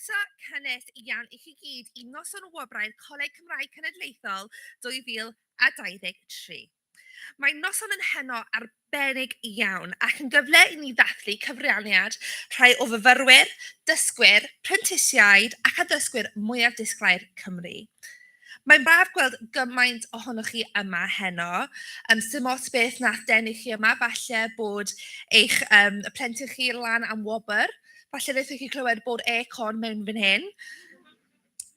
Croeso cynnes iawn i chi gyd i noson wobrau'r Coleg Cymraeg Cenedlaethol 2023. Mae noson yn heno arbennig iawn ac yn gyfle i ni ddathlu cyfraniad rhai o fyfyrwyr, dysgwyr, prentisiaid ac addysgwyr mwyaf disglair Cymru. Mae'n braf gweld gymaint ohonoch chi yma heno. 'Sdim ots beth wnaeth denu chi yma, falle bod eich plentyn chi lan am wobr. Falle wnaethoch chi clywed bod aircon mewn fan hyn.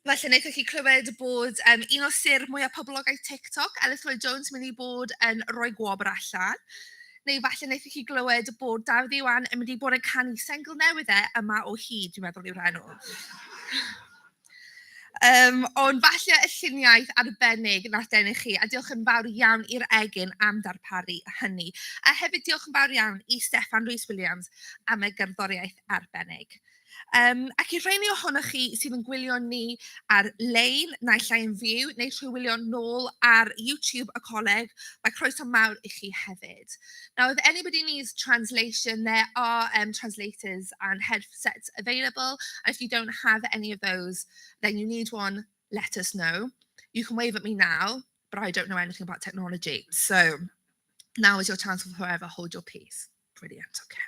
Falle wnaethoch chi clywed bod un o sêr mwyaf poblogaidd TikTok, Ellis Lloyd Jones, mynd i bod yn rhoi gwobr allan. Neu falle wnaethoch chi glywed bod Dafydd Iwan yn mynd i bod yn canu sengl newydd e, Yma o Hyd, dwi'n meddwl yw'r enw. Ond falle y lluniaeth arbennig wnaeth denu chi, a diolch yn fawr iawn i'r Egin am darparu hynny. A hefyd diolch yn fawr iawn i Steffan Rhys Williams am y gerddoriaeth arbennig. Ac i'r rheini ohonoch chi sydd yn gwylio ni ar-lein, naill ai yn fyw neu trwy wylio nôl ar YouTube y coleg, mae croeso mawr i chi hefyd. Now, if anybody needs translation, there are translators and headsets available. And if you don't have any of those, then you need one, let us know. You can wave at me now, but I don't know anything about technology. So now is your chance to forever hold your peace. Brilliant, okay.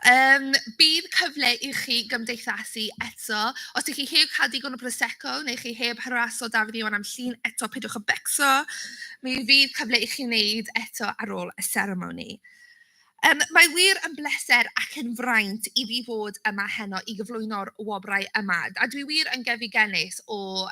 Bydd cyfle i chi gymdeithasu eto. Os ydych chi heb cael digon o Prosecco neu chi heb haraso Dafydd Iwan am llun eto, peidiwch â becso. Mi fydd cyfle i chi wneud eto ar ôl y seremoni. Mae wir yn bleser ac yn fraint i fi fod yma heno i gyflwyno'r wobrau yma. A dwi wir yn gefigennus o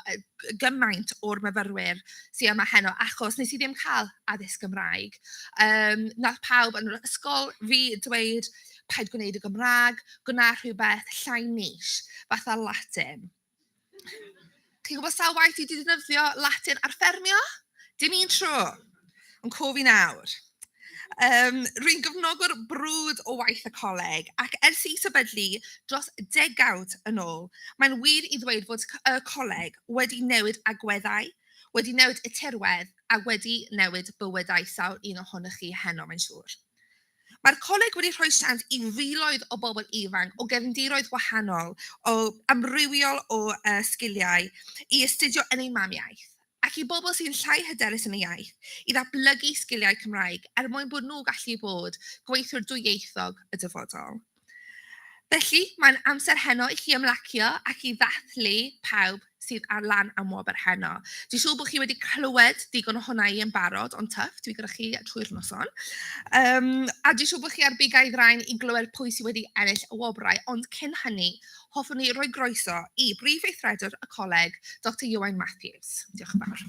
gymaint o'r myfyrwyr sydd yma heno, achos wnes i ddim cael addysg Gymraeg. Wnaeth pawb yn yr ysgol fi dweud, paid gwneud y Gymraeg, gwna rhywbeth llai niche, fatha Latin. Chi'n gwybod sawl waith dwi 'di defnyddio Latin ar ffermio? Dim un tro, ond co fi nawr. Rwy'n gefnogwr brwd o waith y coleg, ac ers i sefydlu dros degawd yn ôl, mae'n wir i ddweud fod y coleg wedi newid agweddau, wedi newid y tirwedd a wedi newid bywydau sawl un ohonoch chi heno, mae'n siŵr. Mae'r coleg wedi rhoi siawns i filoedd o bobl ifanc o gefndiroedd gwahanol, o amrywiol o sgiliau, i astudio yn eu mamiaith, ac i bobl sy'n llai hyderus yn y iaith, i ddatblygu sgiliau Cymraeg er mwyn bod nhw gallu bod gweithwyr dwyieithog y dyfodol. Felly, mae'n amser heno i chi ymlacio ac i ddathlu pawb sydd ar lan am wobr heno. Dwi'n siŵr bod chi wedi clywed digon ohona i yn barod, ond tough, dwi gyda chi trwy'r noson. A dwi'n siŵr bod chi ar bigau ddraen i glywed pwy sydd wedi ennill y wobrau, ond cyn hynny, hoffwn i roi groeso i Brif Weithredwr y Coleg, Doctor Ieuan Matthews. Diolch yn fawr.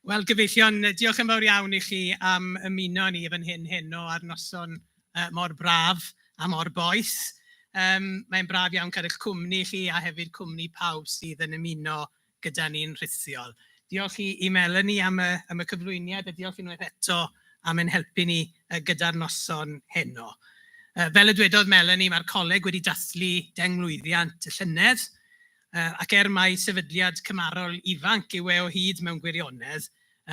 Wel, gyfeillion, diolch yn fawr iawn i chi am ymuno â ni fan hyn heno ar noson mor braf a mor boeth. Mae'n braf iawn cael eich cwmni chi a hefyd cwmni pawb sydd yn ymuno gyda ni'n rhithiol. Diolch i Melanie am y, am y cyflwyniad a diolch unwaith eto am ein helpu ni gyda'r noson heno. Fel y dwedodd Melanie, mae'r coleg wedi dathlu dengmlwyddiant y llynedd, Ac er mai sefydliad cymharol ifanc yw e o hyd mewn gwirionedd,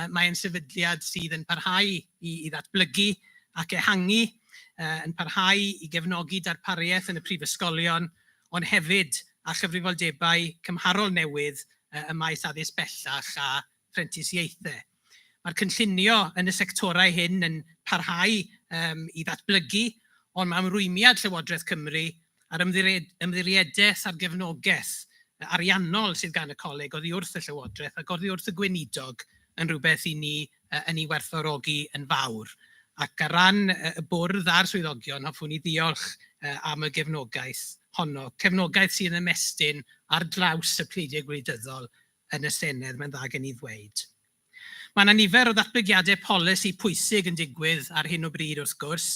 mae e'n sefydliad sydd yn parhau i ddatblygu ac ehangu, yn parhau i gefnogi darpariaeth yn y prifysgolion, ond hefyd â chyfrifoldebau cymharol newydd ym maes addysg bellach a phrentisiaethau. Mae'r cynllunio yn y sectorau hyn yn parhau i ddatblygu, ond mae ymrwymiad Llywodraeth Cymru a'r ymddiriedaeth a'r gefnogaeth ariannol sydd gan y coleg oddi wrth y Llywodraeth ac oddi wrth y Gweinidog yn rhywbeth i ni yn ei werthfawrogi yn fawr. Ac ar ran y bwrdd a'r swyddogion, hoffwn i ddiolch am y gefnogaeth honno, cefnogaeth sydd yn ymestyn ar draws y pleidiau gwleidyddol yn y Senedd, mae'n dda gen i ddweud. Mae yna nifer o ddatblygiadau polisi pwysig yn digwydd ar hyn o bryd, wrth gwrs,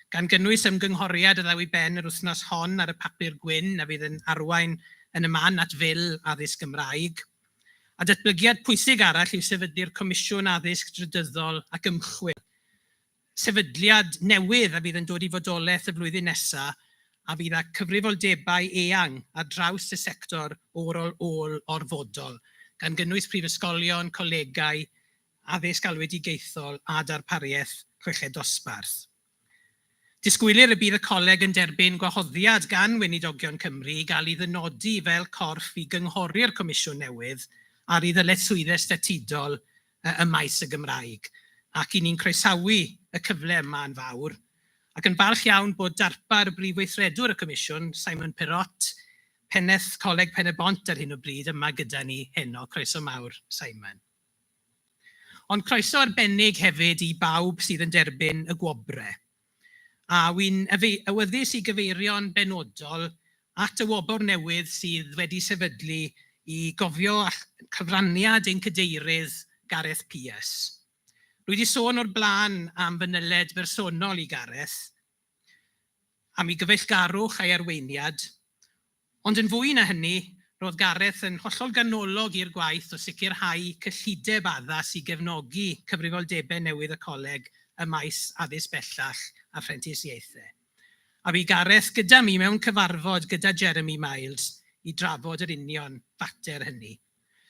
gan gynnwys ymgynghoriad a ddaw i ben yr wythnos hon ar y papur gwyn a fydd yn arwain yn y man at Fil Addysg Gymraeg. A datblygiad pwysig arall yw sefydlu'r Comisiwn Addysg Drydyddol ac Ymchwil, sefydliad newydd a fydd yn dod i fodolaeth y flwyddyn nesaf a fydd â cyfrifoldebau eang ar draws y sector ôl-orfodol, gan gynnwys prifysgolion, colegau, addysg alwedigaethol a darpariaeth chweched dosbarth. Disgwylir y bydd y coleg yn derbyn gwahoddiad gan Weinidogion Cymru i gael ei ddynodi fel corff i gynghori'r Comisiwn newydd ar ei ddyletswyddau statudol ym maes y Gymraeg, ac 'y ni'n croesawu y cyfle yma yn fawr, ac yn falch iawn bod darpar Brif Weithredwr y Comisiwn, Simon Perrott, Pennaeth Coleg Pen-y-bont ar hyn o bryd, yma gyda ni heno. Croeso mawr, Simon. Ond croeso arbennig hefyd i bawb sydd yn derbyn y gwobrau. A wi'n awyddus i gyfeirio'n benodol at y wobr newydd sydd wedi sefydlu i gofio cyfraniad ein cadeirydd Gareth Pearce. Rwy wedi sôn o'r blaen am fy nyled bersonol i Gareth, am ei gyfeillgarwch a'i arweiniad, ond yn fwy na hynny, roedd Gareth yn hollol ganolog i'r gwaith o sicrhau cyllideb addas i gefnogi cyfrifoldebau newydd y coleg ym maes addysg bellach a phrentisiaethau. A bu Gareth gyda mi mewn cyfarfod gyda Jeremy Miles i drafod yr union fater hynny.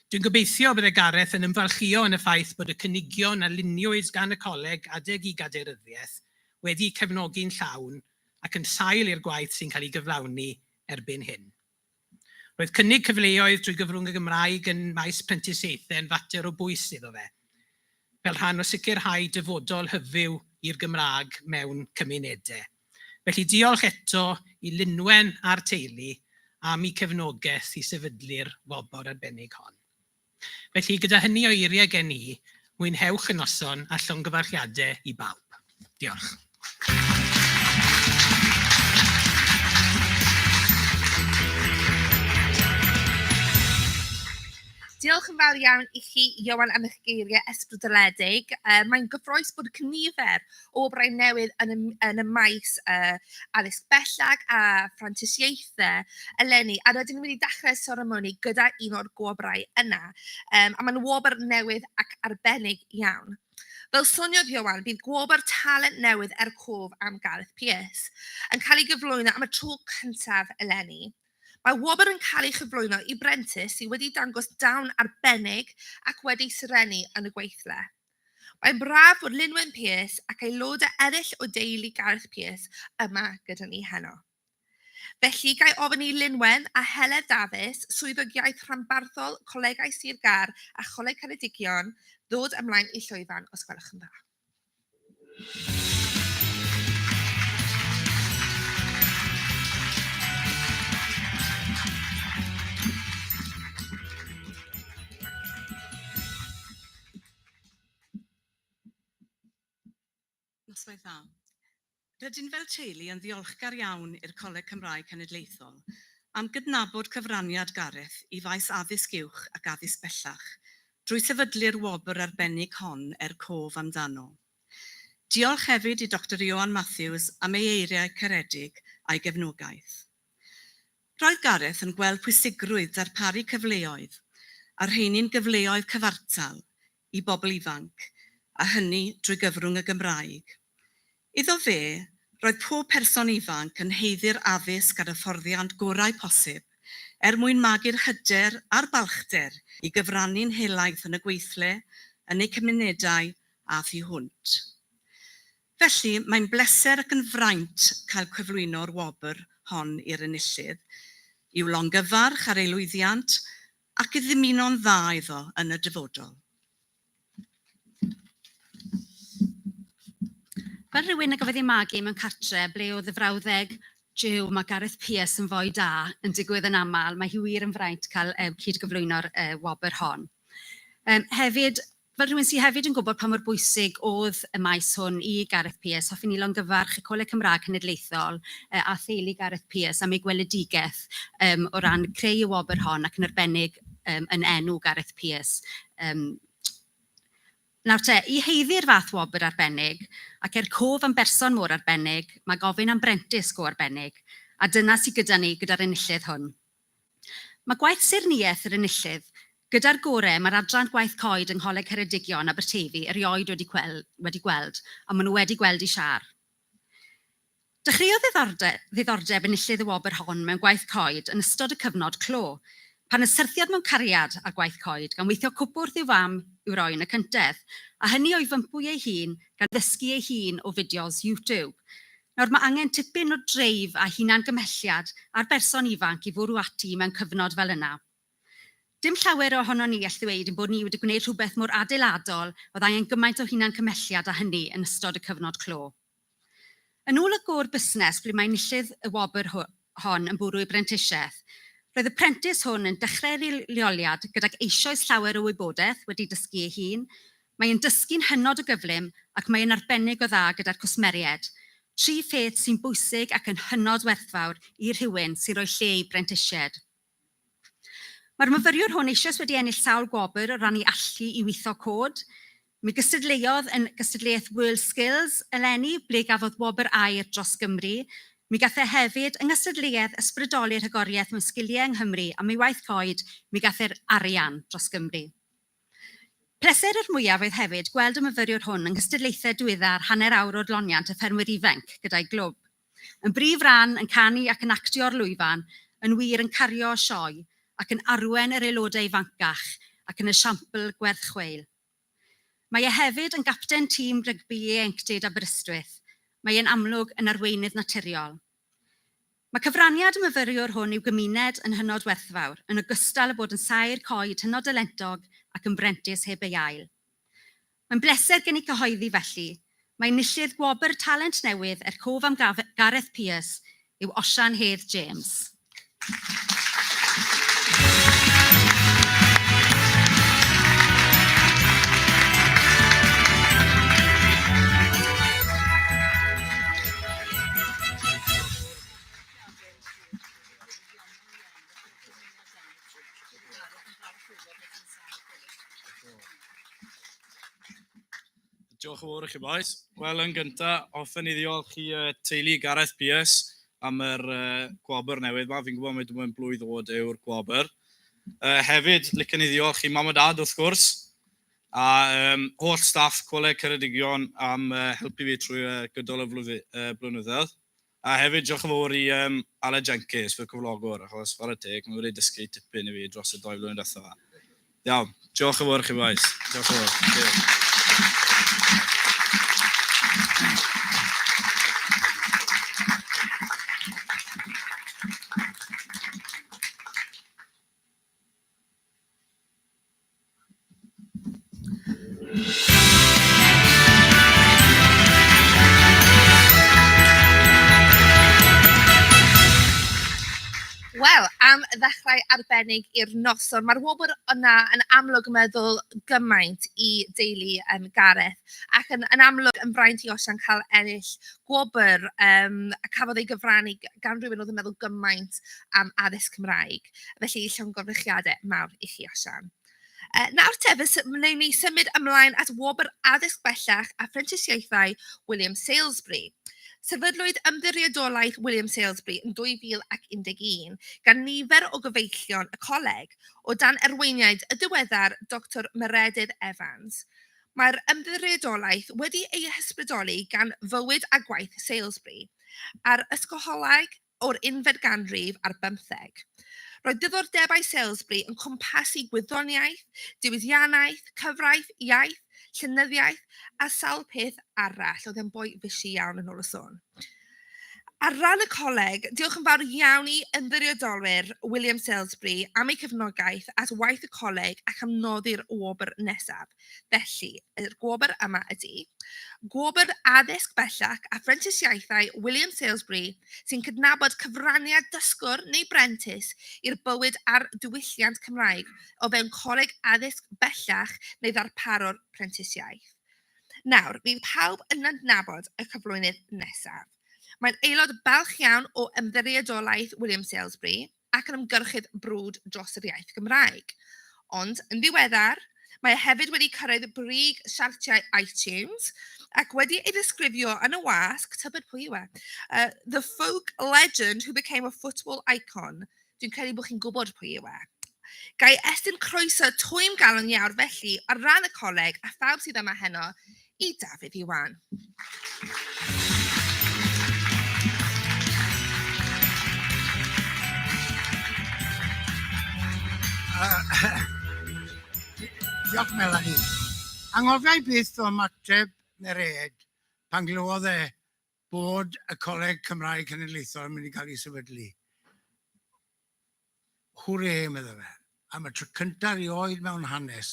Dwi'n gobeithio bydde Gareth yn ymfalchïo yn y ffaith bod y cynigion a luniwyd gan y coleg adeg i gadeiryddiaeth wedi'u cefnogi'n llawn ac yn sail i'r gwaith sy'n cael ei gyflawni erbyn hyn. Roedd cynnig cyfleoedd drwy gyfrwng y Gymraeg yn maes prentisiaethau yn fater o bwys iddo fe, fel rhan o sicrhau dyfodol hyfyw i'r Gymraeg mewn cymunedau. Felly diolch eto i Lynwen a'r teulu am eu cefnogaeth i sefydlu'r wobr arbennig hon. Felly gyda hynny o eiriau gen i, mwynhewch y noson a llongyfarchiadau i bawb. Diolch. Diolch yn fawr iawn i chi, Ioan, am eich geiriau ysbrydoledig. Mae'n gyffrous bod cynifer o wobrau newydd yn y, yn y maes addysg bellach a phrentisiaethau eleni, a rydyn ni'n mynd i dechrau seremoni gyda un o'r gwobrau yna. A mae'n wobr newydd ac arbennig iawn. Fel soniodd Ioan, bydd gwobr talent newydd er cof am Gareth Pearce yn cael ei gyflwyno am y tro cyntaf eleni. Mae wobr yn cael ei chyflwyno i brentis sydd wedi dangos dawn arbennig ac wedi serennu yn y gweithle. Mae'n braf bod Lynwen Pearce ac aelodau eraill o deulu Gareth Pearce yma gyda ni heno. Felly, ga i ofyn i Lynwen a Heledd Dafis, Swyddog Iaith Rhanbarthol Colegau Sir Gâr a Choleg Ceredigion, ddod ymlaen i llwyfan os gwelwch yn dda. Noswaith dda. Rydyn fel teulu yn ddiolchgar iawn i'r Coleg Cymraeg Cenedlaethol am gydnabod cyfraniad Gareth i faes addysg uwch ac addysg bellach drwy sefydlu'r wobr arbennig hon er cof amdano. Diolch hefyd i Doctor Ioan Matthews am ei eiriau caredig a'i gefnogaeth. Roedd Gareth yn gweld pwysigrwydd darparu cyfleoedd, a'r rheiny'n gyfleoedd cyfartal, i bobl ifanc, a hynny drwy gyfrwng y Gymraeg. Iddo fe, roedd pob person ifanc yn haeddu'r addysg a'r hyfforddiant gorau posib er mwyn magu'r hyder a'r balchder i gyfrannu'n helaeth yn y gweithle, yn eu cymunedau a thu hwnt. Felly, mae'n bleser ac yn fraint cael cyflwyno'r wobr hon i'r enillydd, i'w longyfarch ar ei lwyddiant ac i ddymuno'n dda iddo yn y dyfodol. Fel rhywun a gafodd ei magu mewn cartre ble oedd y frawddeg "Jiw, mae Gareth Pearce yn foi da" yn digwydd yn aml, mae hi wir yn fraint cael cyd-gyflwyno'r wobr hon. Hefyd, fel rhywun sydd hefyd yn gwybod pa mor bwysig oedd y maes hwn i Gareth Pearce, hoffwn i longyfarch y Coleg Cymraeg Cenedlaethol a theulu Gareth Pearce am eu gweledigaeth o ran creu y wobr hon ac yn arbennig yn enw Gareth Pearce. Nawr te, i haeddu'r fath wobr arbennig, ac er cof am berson mor arbennig, mae gofyn am brentis go arbennig, a dyna sydd gyda ni gyda'r enillydd hwn. Mae gwaith saernïaeth yr enillydd gyda'r gorau mae'r adran gwaith coed yng Ngholeg Ceredigion, Aberteifi, erioed wedi wedi gweld, a maen nhw wedi gweld i siâr. Dechreuodd ddiddordeb enillydd y wobr hon mewn gwaith coed yn ystod y cyfnod clo. Pan y syrthiodd mewn cariad â gwaith coed, gan weithio cwpwrdd i'w fam i'w roi yn y cyntedd, a hynny o'i fympwy ei hun gan ddysgu ei hun o fideos YouTube. Nawr, mae angen tipyn o dreif a hunan-gymhelliad ar berson ifanc i fwrw ati mewn cyfnod fel yna. Dim llawer ohonon ni all ddweud ein bod ni wedi gwneud rhywbeth mor adeiladol oedd angen gymaint o hunan-cymhelliad â hynny yn ystod y cyfnod clo. Yn ôl y gôr busnes ble mae enillydd y wobr hon yn bwrw ei brentisiaeth, roedd y prentis hwn yn dechrau ei leoliad gydag eisoes llawer o wybodaeth wedi dysgu ei hun, mae e'n dysgu'n hynod o gyflym ac mae e'n arbennig o dda gyda'r cwsmeriaid. Tri pheth sy'n bwysig ac yn hynod werthfawr i rhywun sy'n rhoi lle i brentisiaid. Mae'r myfyriwr hwn eisoes wedi ennill sawl gwobr o ran ei allu i witho cod. Mi gystadleuodd yn gystadleuaeth World Skills eleni, ble gafodd wobr aur dros Gymru. Mi gath e hefyd, yng nghystadleuaeth Ysbrydoli Rhagoriaeth mewn Sgiliau yng Nghymru am ei waith coed, mi gath e'r arian dros Gymru. Pleser yr mwyaf oedd hefyd gweld y myfyriwr hwn yng nghystadlaethau diweddar Hanner Awr o Adloniant y Ffermwyr Ifainc gyda'i glwb. Yn brif ran, yn canu ac yn actio ar lwyfan, yn wir yn cario y sioe, ac yn arwen yr aelodau ifancach, ac yn esiampl gwerth chweil. Mae e hefyd yn gapten tîm rygbi ieuenctid Aberystwyth. Mae e'n amlwg yn arweinydd naturiol. Mae cyfraniad y myfyriwr hwn i'w gymuned yn hynod werthfawr, yn ogystal â bod yn saer coed hynod dalentog ac yn brentis heb ei ail. Mae'n bleser gen i cyhoeddi felly, mai enillydd Gwobr Talent Newydd er cof am Gareth Pearce yw Osian Hedd James. Diolch yn fawr i chi bois. Wel, yn gyntaf, hoffen i ddiolch i teulu Gareth Pearce am yr gwobr newydd 'ma. Fi'n gwybod mai dim ond blwydd oed yw'r gwobr. Hefyd, licen i ddiolch i mam a dad, wrth gwrs, a holl staff Coleg Ceredigion am helpu fi trwy gydol y blynyddoedd. A hefyd, diolch yn fawr i Aled Jenkins, fy cyflogwr, achos chwarae teg, mae wedi dysgu tipyn i fi dros y doi flwyddyn diwethaf. Iawn, diolch yn fawr i chi bois. Diolch yn fawr. Cheers. Wel, am ddechrau arbennig i'r noson. Mae'r wobr yna yn amlwg yn meddwl gymaint i deulu Gareth, ac yn yn amlwg yn fraint i Osian cael ennill gwobr a cafodd ei gyfrannu gan rywun oedd yn meddwl gymaint am addysg Cymraeg. Felly, llongyfarchiadau mawr i chi, Osian. Nawr te, fe wnawn ni symud ymlaen at Wobr Addysg Bellach a Phrentisiaethau William Salesbury. Sefydlwyd Ymddiriedolaeth William Salesbury yn 2011 gan nifer o gyfeillion y coleg, o dan arweiniad y diweddar Doctor Meredydd Evans. Mae'r ymddiriedolaeth wedi ei hysbrydoli gan fywyd a gwaith Salesbury, a'r ysgolhaig o'r unfed ganrif ar bymtheg. Roedd diddordebau Salesbury yn cwmpasu gwyddoniaeth, diwydiannaeth, cyfraith, iaith, llenyddiaeth a sawl peth arall. Oedd e'n boi fishy iawn yn ôl y sôn. Ar ran y coleg, diolch yn fawr iawn i ymddiriedolwyr William Salesbury am eu cefnogaeth at waith y coleg ac am noddi'r wobr nesaf. Felly, yr gwobr yma ydy Gwobr Addysg Bellach a Phrentisiaethau William Salesbury sy'n cydnabod cyfraniad dysgwr neu brentis i'r bywyd a'r diwylliant Cymraeg o fewn coleg addysg bellach neu ddarparwr prentisiaeth. Nawr, bydd pawb yn adnabod y cyflwynydd nesaf. Mae'n aelod balch iawn o Ymddiriedolaeth William Salesbury ac yn ymgyrchydd brwd dros yr iaith Gymraeg. Ond, yn ddiweddar, mae e hefyd wedi cyrraedd brig siartiau iTunes ac wedi ei ddisgrifio yn y wasg, tybed pwy yw e? The folk legend who became a football icon. Dwi'n credu bod chi'n gwybod pwy yw e. Ga i estyn croeso twym galon iawr felly ar ran y coleg a phawb sydd yma heno i Dafydd Iwan. Diolch Melanie. Anghofiai byth o ymateb Mered pan glywodd e bod y Coleg Cymraeg Cenedlaethol yn mynd i gael ei sefydlu. Hwre, medda fe. Am y tro cyntaf erioed mewn hanes,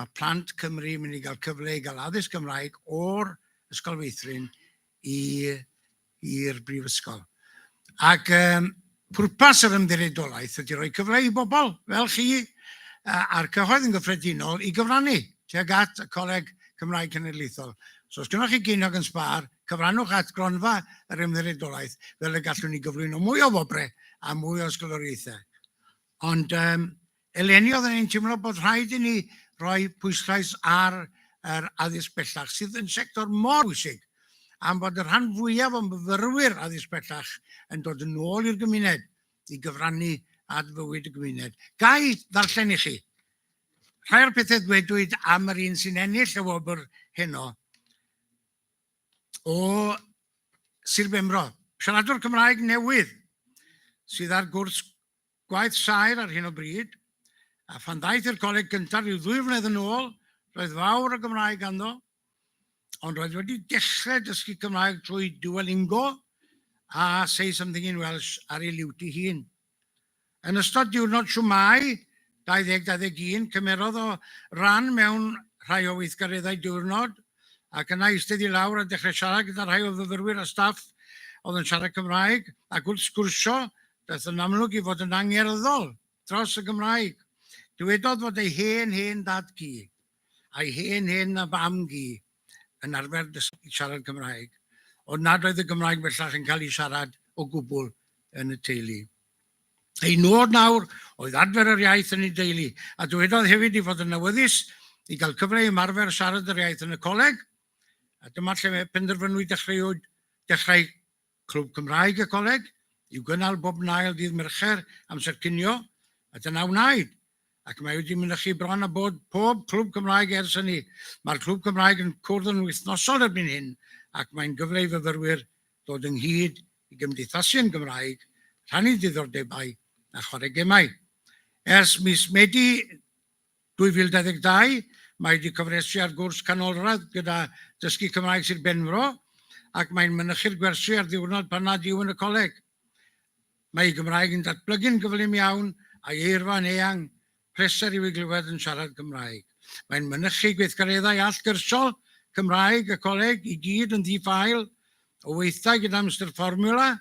mae plant Cymru yn mynd i gael cyfle i gael addysg Gymraeg o'r Ysgol Feithrin i'r brifysgol. Ac um, pwrpas yr ymddiriedolaeth ydy rhoi cyfle i bobl fel chi a'r cyhoedd yn gyffredinol i gyfrannu tuag at y Coleg Cymraeg Cenedlaethol. So os gynnwch chi geiniog yn sbâr, cyfrannwch at gronfa yr ymddiriedolaeth fel y gallwn ni gyflwyno mwy o wobrau a mwy o ysgoloriaethau. Ond um, eleni oedden ni'n teimlo bod rhaid i ni roi pwyslais ar yr addysg bellach, sydd yn sector mor bwysig, am fod y rhan fwyaf o'n myfyrwyr addysg bellach yn dod yn ôl i'r gymuned i gyfrannu at fywyd y gymuned. Ga i ddarllen i chi rhai o'r pethau ddwedwyd am yr un sy'n ennill y wobr heno o Sir Benfro, siaradwr Cymraeg newydd sydd ar gwrs gwaith saer ar hyn o bryd, a phan ddaeth i'r coleg gyntaf rhyw ddwy flynedd yn ôl, roedd fawr o Gymraeg ganddo, ond roedd wedi dechrau dysgu Cymraeg trwy Duolingo a Say Something in Welsh ar ei liwt ei hun. Yn ystod diwrnod Shwmae 2021, cymerodd o ran mewn rhai o weithgareddau diwrnod, ac yna eistedd i lawr a dechrau siarad gyda rhai o fyfyrwyr a staff oedd yn siarad Cymraeg, ac wrth sgwrsio, daeth yn amlwg ei fod yn angerddol dros y Gymraeg. Dywedodd fod ei hen hen dad-cu a'i hen hen fam-gu yn arfer dysgu siarad Cymraeg, ond nad oedd y Gymraeg bellach yn cael ei siarad o gwbl yn y teulu. Ei nod nawr oedd adfer yr iaith yn ei deulu, a dywedodd hefyd ei fod yn awyddus i gael cyfle i ymarfer siarad yr iaith yn y coleg, a dyma lle penderfynwyd dechreuwyd dechrau Clwb Cymraeg y coleg, i'w gynnal bob nail dydd Mercher amser cinio, a dyna wnaed, ac mae wedi mynychu bron a bod pob clwb Cymraeg ers hynny. Mae'r Clwb Cymraeg yn cwrdd yn wythnosol erbyn hyn ac mae'n gyfle i fyfyrwyr ddod ynghyd i gymdeithasu yn Gymraeg, rhannu diddordebau a chwarae gemau. Ers mis Medi 2022, mae wedi cofrestru ar gwrs canolradd gyda Dysgu Cymraeg Sir Benfro ac mae'n mynychu'r gwersi ar ddiwrnod pan nad yw yn y coleg. Mae ei Gymraeg yn datblygu'n gyflym iawn a'i eirfa yn eang, pleser yw ei glywed yn siarad Cymraeg. Mae'n mynychu gweithgareddau allgyrsiol Cymraeg y coleg i gyd yn ddi-ffael, o weithdai gyda Mister Fformiwla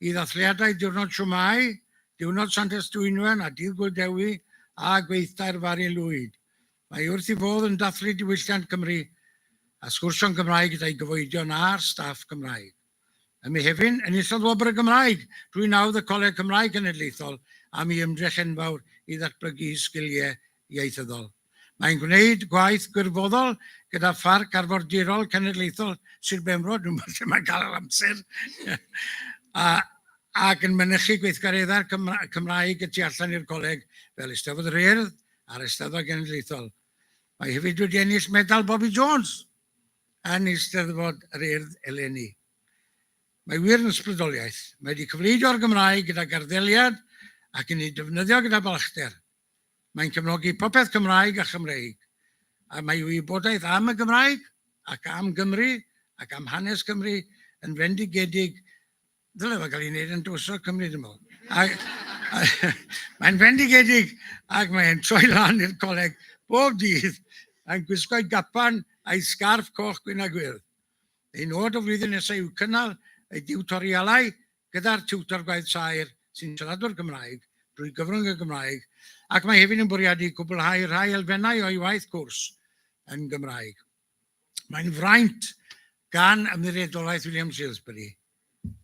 i ddathliadau Diwrnod Shwmae, Diwrnod Santes Dwynwen a Dydd Gŵyl Dewi a gweithdai'r Fari Lwyd. Mae wrth ei fodd yn dathlu diwylliant Cymru a sgwrsio'n Gymraeg gyda'i gyfoedion a'r staff Cymraeg. Ym Mehefin, enillodd Wobr y Gymraeg drwy nawdd y Coleg Cymraeg Cenedlaethol am ei ymdrech enfawr i ddatblygu'i sgiliau ieithyddol. Mae'n gwneud gwaith gwirfoddol gyda Pharc Arfordirol Cenedlaethol Sir Benfro, dwi'n gwybod lle mae'n cael yr amser, a, ac yn mynychu gweithgareddau'r Cymraeg y tu allan i'r coleg fel Eisteddfod yr Urdd a'r Eisteddfod Genedlaethol. Mae hefyd wedi ennill medal Bobby Jones yn Eisteddfod yr Urdd eleni. Mae wir yn ysbrydoliaeth. Mae wedi cyfleidio'r Gymraeg gyda garddeliad ac yn ei defnyddio gyda balchder. Mae'n cefnogi popeth Cymraeg a Chymreig, a mae ei wybodaeth am y Gymraeg ac am Gymru ac am hanes Cymru yn fendigedig. Dyle fo gael ei wneud yn Dywysog Cymru, dwi'n meddwl. Mae'n fendigedig ac mae'n troi lan i'r coleg bob dydd. Mae'n gwisgo'i gapan a'i sgarff coch gwyn a gwyrdd. Ei nod y flwyddyn nesaf yw cynnal ei diwtorialau gyda'r tiwtor gwaith saer sy'n siaradwr Cymraeg drwy gyfrwng y Gymraeg ac mae hefyd yn bwriadu cwblhau rhai elfennau o'i waith cwrs yn Gymraeg. Mae'n fraint gan Ymddiriedolaeth William Salesbury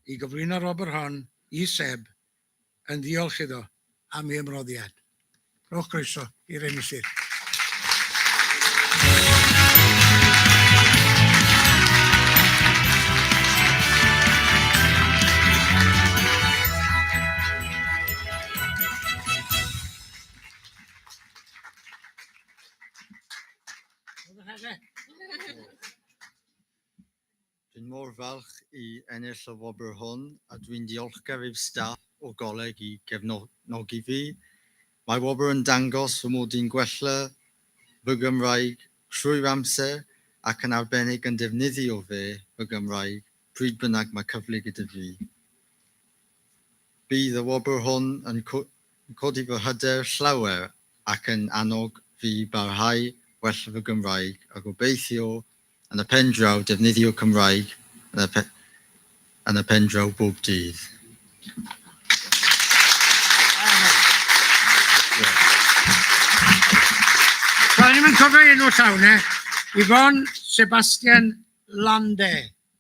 i gyflwyno'r wobr hon i Seb yn ddiolch iddo am ei ymroddiad. Rhowch groeso i'r enillydd. Dwi'n mor falch i ennill y wobr hon a dwi'n diolchgar i'r staff o'r goleg i gefnogi fi. Mae wobr yn dangos fy mod i'n gwella fy Gymraeg trwy'r amser ac yn arbennig yn defnyddio fe, fy Gymraeg, pryd bynnag mae cyfle gyda fi. Bydd y wobr hon yn codi fy hyder llawer ac yn annog fi barhau wella fy Gymraeg a gobeithio yn y pen draw defnyddio Cymraeg yn y, yn y pen draw bob dydd. So, ni'n mynd cofio enw llawn, e? Yvonne Sebastian Londe.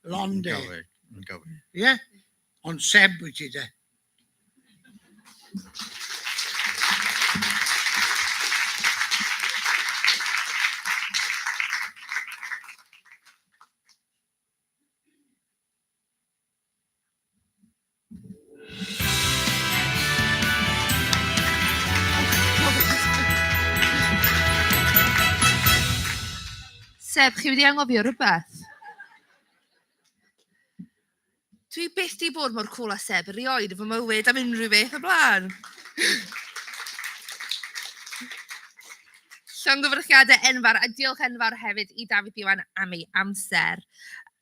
Londe. Yn gywir. Yn gywir. Ie? Yeah? Ond Seb wyt ti, de? Seb, chi wedi anghofio rhywbeth? Dwi byth 'di bod mor cŵl â Seb erioed yn fy mywyd am unrhyw beth o blaen. Llongyfarchiadau enfawr a diolch enfawr hefyd i Dafydd Iwan am ei amser.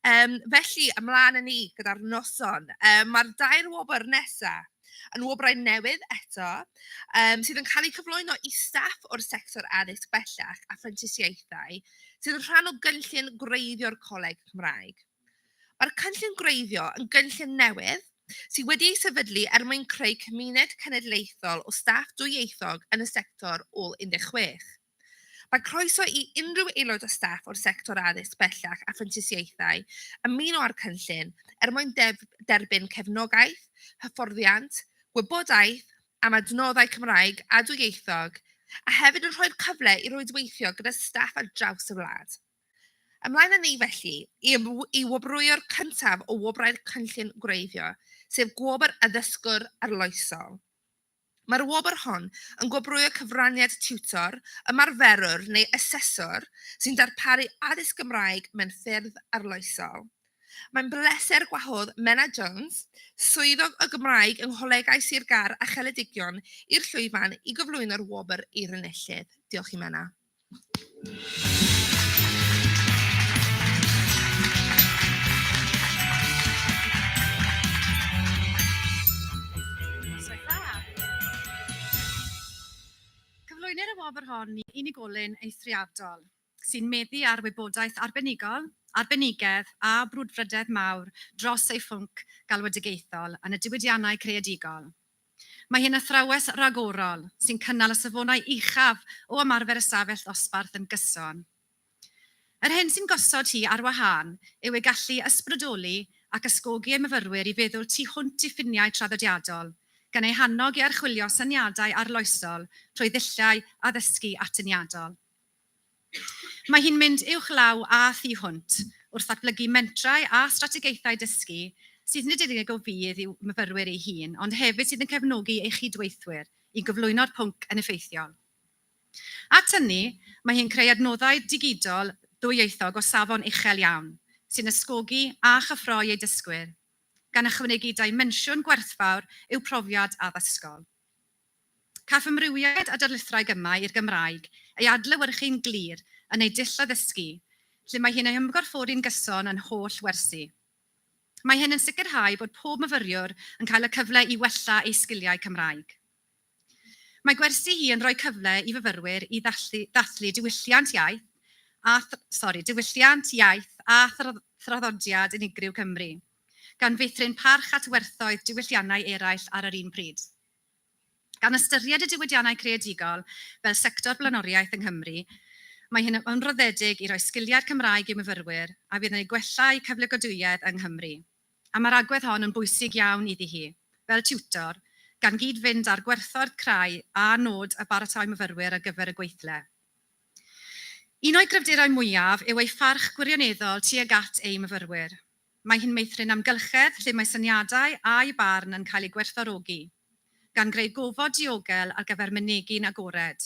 Felly, ymlaen â ni gyda'r noson. Mae'r dair wobr nesa yn wobrau newydd eto, sydd yn cael eu cyflwyno i staff o'r sector addysg bellach a phrentisiaethau sydd yn rhan o gynllun gwreiddio'r Coleg Cymraeg. Mae'r cynllun gwreiddio yn gynllun newydd sydd wedi ei sefydlu er mwyn creu cymuned cenedlaethol o staff dwyieithog yn y sector ôl 16. Mae croeso i unrhyw aelod o staff o'r sector addysg bellach a phrentisiaethau ymuno â'r cynllun er mwyn derbyn cefnogaeth, hyfforddiant, gwybodaeth am adnoddau Cymraeg a dwyieithog, a hefyd yn rhoi'r cyfle i rwydweithio gyda staff ar draws y wlad. Ymlaen â ni felly i i wobrwyo'r cyntaf o wobrau'r cynllun gwreiddio, sef Gwobr Addysgwr Arloesol. Mae'r wobr hon yn gwobrwyo cyfraniad tiwtor, ymarferwr neu aseswr sy'n darparu addysg Gymraeg mewn ffyrdd arloesol. Mae'n bleser gwahodd Menna Jones, swyddog y Gymraeg yng Ngholegau Sir Gâr a Cheredigion, i'r llwyfan i gyflwyno'r wobr i'r enillydd. Diolch i Menna. Cyflwynir y wobr hon i unigolyn eithriadol sy'n meddu ar wybodaeth arbenigol, arbenigedd a brwdfrydedd mawr dros ei phwnc galwedigaethol yn y diwydiannau creadigol. Mae hi'n athrawes ragorol sy'n cynnal y safonau uchaf o ymarfer ystafell ddosbarth yn gyson. Yr hyn sy'n gosod hi ar wahân yw ei gallu ysbrydoli ac ysgogi ei myfyrwyr i feddwl tu hwnt i ffiniau traddodiadol, gan eu hannog i archwilio syniadau arloesol trwy ddulliau addysgu atyniadol. Mae hi'n mynd uwchlaw a thu hwnt wrth ddatblygu mentrau a strategaethau dysgu sydd nid yn unig o fudd i'w myfyrwyr ei hun, ond hefyd sydd yn cefnogi ei chydweithwyr i gyflwyno'r pwnc yn effeithiol. At hynny, mae hi'n creu adnoddau digidol ddwyieithog o safon uchel iawn, sy'n ysgogi a chyffroi ei dysgwyr, gan ychwanegu dimensiwn gwerthfawr i'w profiad addysgol. Caiff amrywiad a darlithrau gemau i'r Gymraeg ei adlewyrchu'n glir yn ei dull addysgu, lle mae hi'n ei hymgorffori'n gyson yn holl wersi. Mae hyn yn sicrhau bod pob myfyriwr yn cael y cyfle i wella eu sgiliau Cymraeg. Mae gwersi hi yn rhoi cyfle i fyfyrwyr i ddathlu, ddathlu diwylliant iaith a, sori, diwylliant, iaith a thraddodiad unigryw Cymru, gan feithrin parch at werthoedd diwylliannau eraill ar yr un pryd. Gan ystyried y diwydiannau creadigol fel sector blaenoriaeth yng Nghymru, mae hyn yn ymroddedig i roi sgiliau'r Cymraeg i'w myfyrwyr a fydd yn eu gwella eu cyflogadwyedd yng Nghymru. A mae'r agwedd hon yn bwysig iawn iddi hi, fel tiwtor, gan gyd-fynd â'r gwerthoedd crai a nod y baratoi myfyrwyr ar gyfer y gweithle. Un o'i gryfderau mwyaf yw ei pharch gwirioneddol tuag at ei myfyrwyr. Mae hi'n meithrin amgylchedd lle mae syniadau a'i barn yn cael eu gwerthfawrogi, gan greu gofod diogel ar gyfer mynegi'n agored.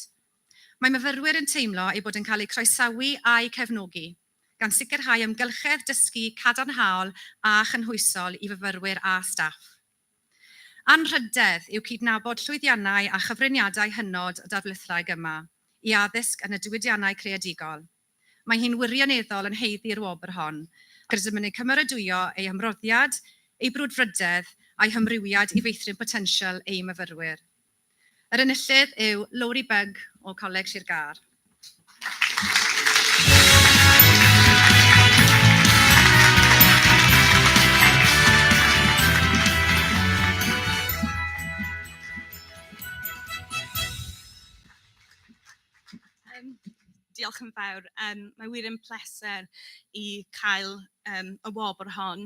Mae myfyrwyr yn teimlo eu bod yn cael eu croesawu a'u cefnogi, gan sicrhau amgylchedd dysgu cadarnhaol a chynhwysol i fyfyrwyr a staff. Anrhydedd yw cydnabod llwyddiannau a chyfraniadau hynod y darlithwraig yma i addysg yn y diwydiannau creadigol. Mae hi'n wirioneddol yn haeddu'r wobr hon, ac rydym yn ei cymeradwyo ei hymroddiad, ei brwdfrydedd a'i hymrwymiad i feithrin potensial ei myfyrwyr. Yr enillydd yw Lowri Bugg o Coleg Sir Gâr. Diolch yn fawr. Mae wir yn pleser i cael y wobr hon.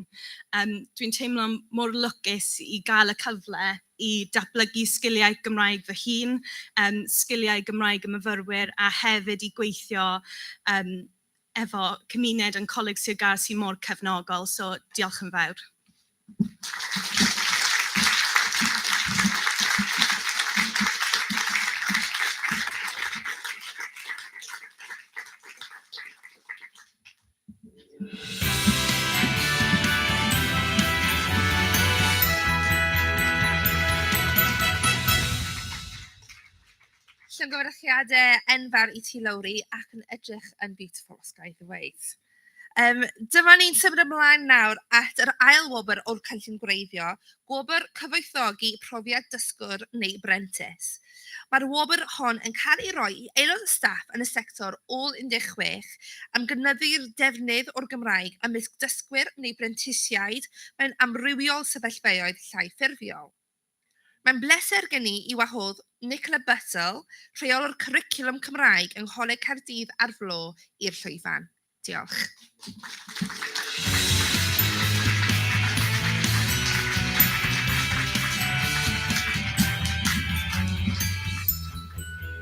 Dwi'n teimlo mor lwcus i gael y cyfle i datblygu sgiliau Gymraeg fy hun, sgiliau Gymraeg y myfyrwyr, a hefyd i gweithio efo cymuned yn Coleg Sir Gâr sy'n mor cefnogol, so diolch yn fawr. Llongyfarchiadau enfawr i ti, Lowri, ac yn edrych yn beautiful, os ga i ddweud. Dyma ni'n symud ymlaen nawr at yr ail wobr o'r cynllun gwreiddio, gwobr cyfoethogi profiad dysgwr neu brentis. Mae'r wobr hon yn cael ei roi i aelod o staff yn y sector ôl 16 am gynyddu'r defnydd o'r Gymraeg ymysg dysgwyr neu brentisiaid mewn amrywiol sefyllfaoedd llai ffurfiol. Mae'n bleser gen i i wahodd Nicola Buttle, rheolwr cwricwlwm Cymraeg yng Ngholeg Caerdydd a'r Fro, i'r llwyfan. Diolch.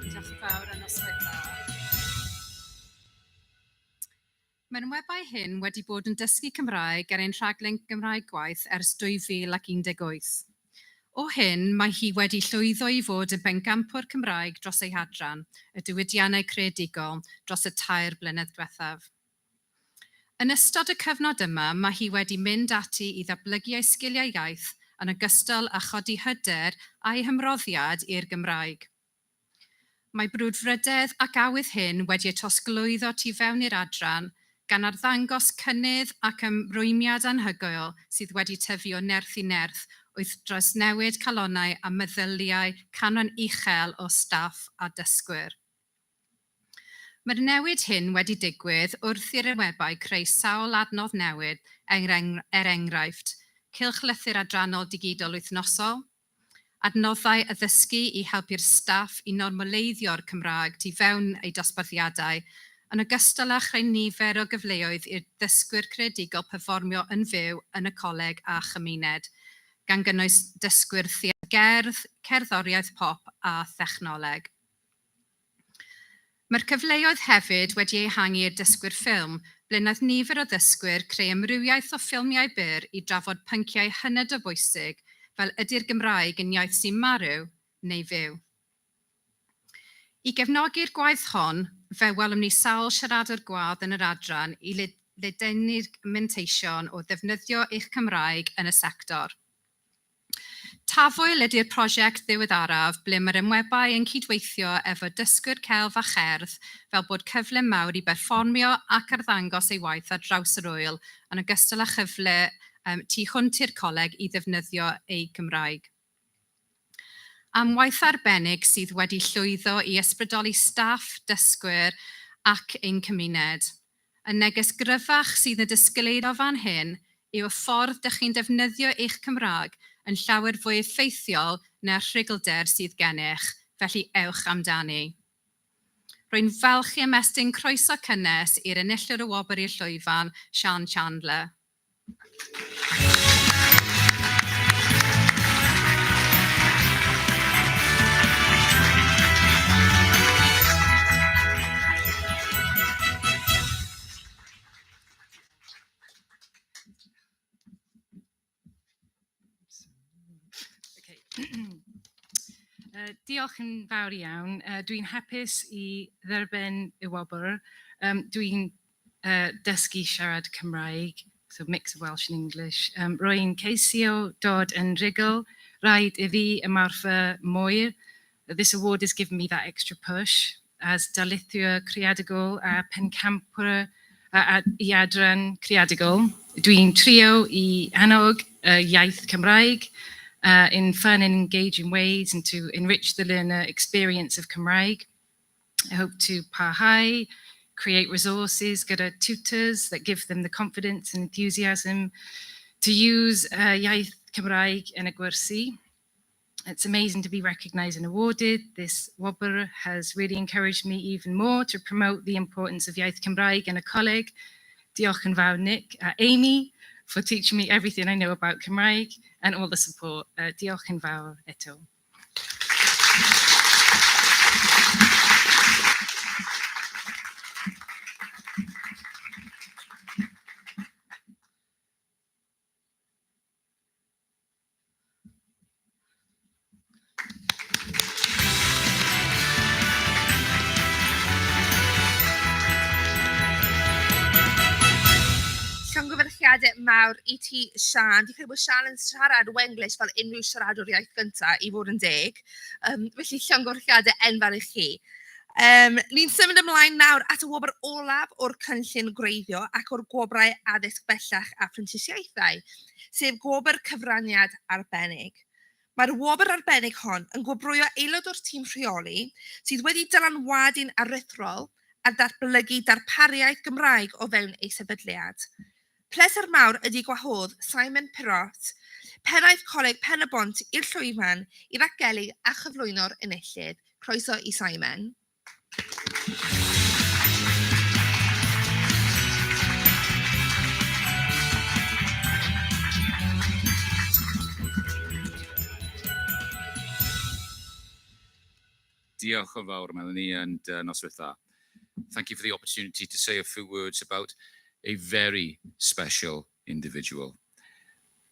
Diolch yn fawr a noswaith dda. Mae'r enwebai hyn wedi bod yn dysgu Cymraeg ar ein rhaglen Gymraeg Gwaith ers 2018. O hyn, mae hi wedi llwyddo i fod yn bencampwr Cymraeg dros ei hadran, y diwydiannau creadigol, dros y tair blynedd diwethaf. Yn ystod y cyfnod yma, mae hi wedi mynd ati i ddatblygu ei sgiliau iaith yn ogystal â chodi hyder a'i hymroddiad i'r Gymraeg. Mae brwdfrydedd ac awydd hyn wedi eu trosglwyddo tu fewn i'r adran, gan arddangos cynnydd ac ymrwymiad anhygoel sydd wedi tyfu o nerth i nerth wrth drawsnewid calonnau a meddyliau canran uchel o staff a dysgwyr. Mae'r newid hyn wedi digwydd wrth i'r enwebai creu sawl adnodd newydd, er enghraifft, cylchlythyr adrannol digidol wythnosol, adnoddau addysgu i helpu'r staff i normaleiddio'r Cymraeg tu fewn eu dosbarthiadau, yn ogystal â chreu nifer o gyfleoedd i'r dysgwyr creadigol perfformio yn fyw yn y coleg a chymuned, gan gynnwys dysgwyr theatr gerdd, cerddoriaeth pop a thechnoleg. Mae'r cyfleoedd hefyd wedi ehangu i'r dysgwyr ffilm, ble wnaeth nifer o ddysgwyr creu amrywiaeth o ffilmiau byr i drafod pynciau hynod o bwysig fel ydy'r Gymraeg yn iaith sy'n marw neu fyw. I gefnogi'r gwaith hon, fe welwn ni sawl siaradwr gwadd yn yr adran i ledaenu'r manteision o ddefnyddio eich Cymraeg yn y sector. Tafwyl ydy'r prosiect ddiweddaraf ble mae'r enwebai yn cydweithio efo dysgwyr celf a cherdd fel bod cyfle mawr i berfformio ac arddangos ei waith ar draws yr ŵyl yn ogystal â chyfle tu hwnt i'r coleg i ddefnyddio eu Cymraeg. Am waith arbennig sydd wedi llwyddo i ysbrydoli staff, dysgwyr ac ein cymuned. Y neges gryfach sydd yn disgleirio fan hyn yw y ffordd dych chi'n defnyddio eich Cymraeg yn llawer fwy effeithiol na'r rhuglder sydd gennych, felly ewch amdani. Rwy'n falch i ymestyn croeso cynnes i'r enillwr y wobr i'r llwyfan, Siân Chandler. Diolch yn fawr iawn. Dwi'n hapus i dderbyn y wobr. Dwi'n dysgu siarad Cymraeg, so mix of Welsh and English. Rwy'n ceisio dod yn rhugl. Rhaid i fi ymarfer mwy. This award has given me that extra push as darlithiwr creadigol a pencampwr i adran creadigol. Dwi'n trio i annog y iaith Cymraeg in fun and engaging ways and to enrich the learner experience of Cymraeg. I hope to parhau, create resources gyda tutors that give them the confidence and enthusiasm to use iaith Cymraeg yn y gwersi. It's amazing to be recognised and awarded. This wobr has really encouraged me even more to promote the importance of iaith Cymraeg yn y coleg. Diolch yn fawr Nick a Amy for teaching me everything I know about Cymraeg and all the support. Diolch yn fawr eto. Llongyfarchiadau mawr i ti, Siân. Dwi'n credu bod Siân yn siarad Wenglish fel unrhyw siaradwr iaith gyntaf, i fod yn deg. Felly llongyfarchiadau enfawr i chi. Ni'n symud ymlaen nawr at y wobr olaf o'r cynllun gwreiddio ac o'r gwobrau addysg bellach a phrentisiaethau, sef gwobr cyfraniad arbennig. Mae'r wobr arbennig hon yn gwobrwyo aelod o'r tîm rheoli sydd wedi dylanwadu'n aruthrol ar ddatblygu darpariaeth Gymraeg o fewn ei sefydliad. Pleser mawr ydy gwahodd Simon Perrott, pennaeth Coleg Pen-y-bont i'r llwyfan i ddatgelu a chyflwyno'r enillydd. Croeso i Simon. Diolch yn fawr, Melanie, and noswaith dda. Thank you for the opportunity to say a few words about a very special individual.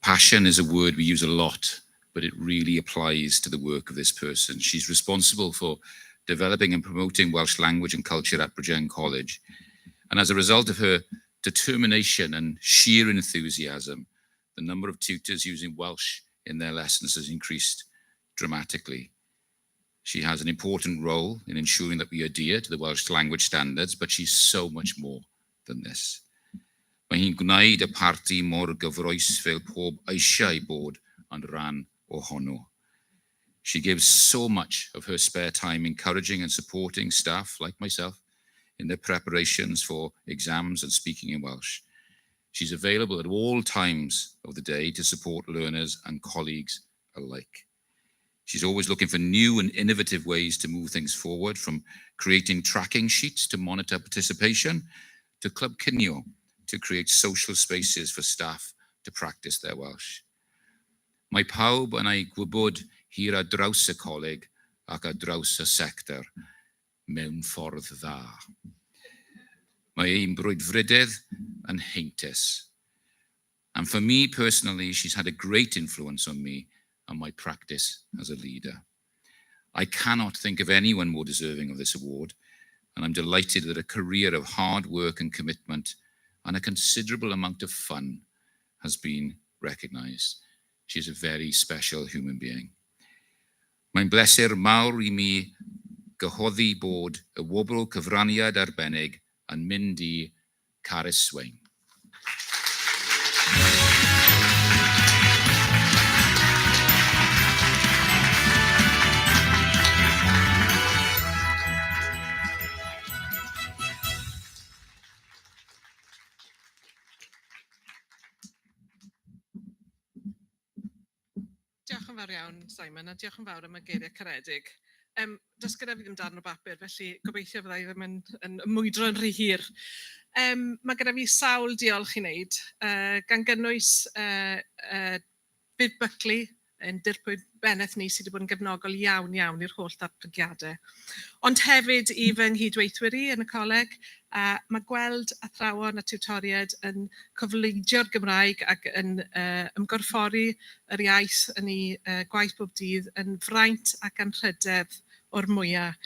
Passion is a word we use a lot, but it really applies to the work of this person. She's responsible for developing and promoting Welsh language and culture at Bridgend College. And as a result of her determination and sheer enthusiasm, the number of tutors using Welsh in their lessons has increased dramatically. She has an important role in ensuring that we adhere to the Welsh language standards, but she's so much more than this. Mae hi'n gwneud y parti mor gyffrous fel pawb eisiau bod yn rhan ohono. She gives so much of her spare time encouraging and supporting staff like myself in their preparations for exams and speaking in Welsh. She's available at all times of the day to support learners and colleagues alike. She's always looking for new and innovative ways to move things forward, from creating tracking sheets to monitor participation, to Clwb Cinio to create social spaces for staff to practice their Welsh. Mae pawb yn ei gwybod hi ar draws y coleg ac ar draws y sector mewn ffordd dda. Mae ei brwdfrydedd yn heintus. And for me personally, she's had a great influence on me and my practice as a leader. I cannot think of anyone more deserving of this award, and I'm delighted that a career of hard work and commitment and a considerable amount of fun has been recognised. She is a very special human being. Mae'n bleser mawr i mi gyhoeddi bod y wobr cyfraniad arbennig yn mynd i Carys Swain. Diolch yn fawr iawn, Simon, a diolch yn fawr am y geiriau caredig. Does gyda fi ddim darn o bapur, felly gobeithio fydda i ddim yn mwydro yn rhy hir. Mae gyda fi sawl diolch i wneud, gan gynnwys Viv Buckley, ein dirprwy bennaeth ni sydd wedi bod yn gefnogol iawn iawn i'r holl ddatblygiadau. Ond hefyd i fy nghydweithwyr i yn y coleg, a mae gweld athrawon a tiwtoriaid yn cofleidio'r Gymraeg ac yn ymgorffori yr iaith yn eu gwaith bob dydd yn fraint ac anrhydedd o'r mwyaf.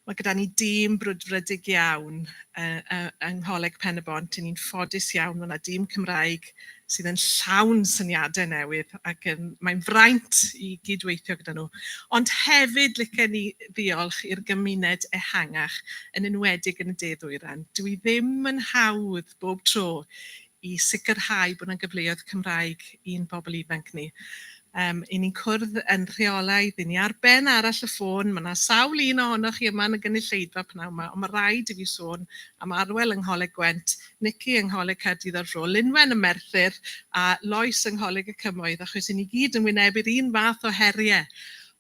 Mae gyda ni dîm brwdfrydig iawn yy yy yng Ngholeg Pen-y-bont. 'Y ni'n ffodus iawn, mae 'na dîm Cymraeg sydd yn llawn syniadau newydd ac yn, mae'n fraint i gydweithio gyda nhw. Ond hefyd licen i ddiolch i'r gymuned ehangach, yn enwedig yn y De Ddwyrain. Dyw hi ddim yn hawdd bob tro i sicrhau bod 'na gyfleoedd Cymraeg i'n bobl ifanc ni. Yym, 'y ni'n cwrdd yn rheolaidd, 'y ni ar ben arall y ffôn, ma' 'na sawl un ohonoch chi yma yn y gynulleidfa pnawn 'ma, ond ma' raid i fi sôn am Arwel yng Ngholeg Gwent, Nici yng Ngholeg Caerdydd a'r Fro, Lynwen ym Merthyr a Lois yng Ngholeg y Cymoedd, achos 'y ni gyd yn wynebu'r un fath o heriau.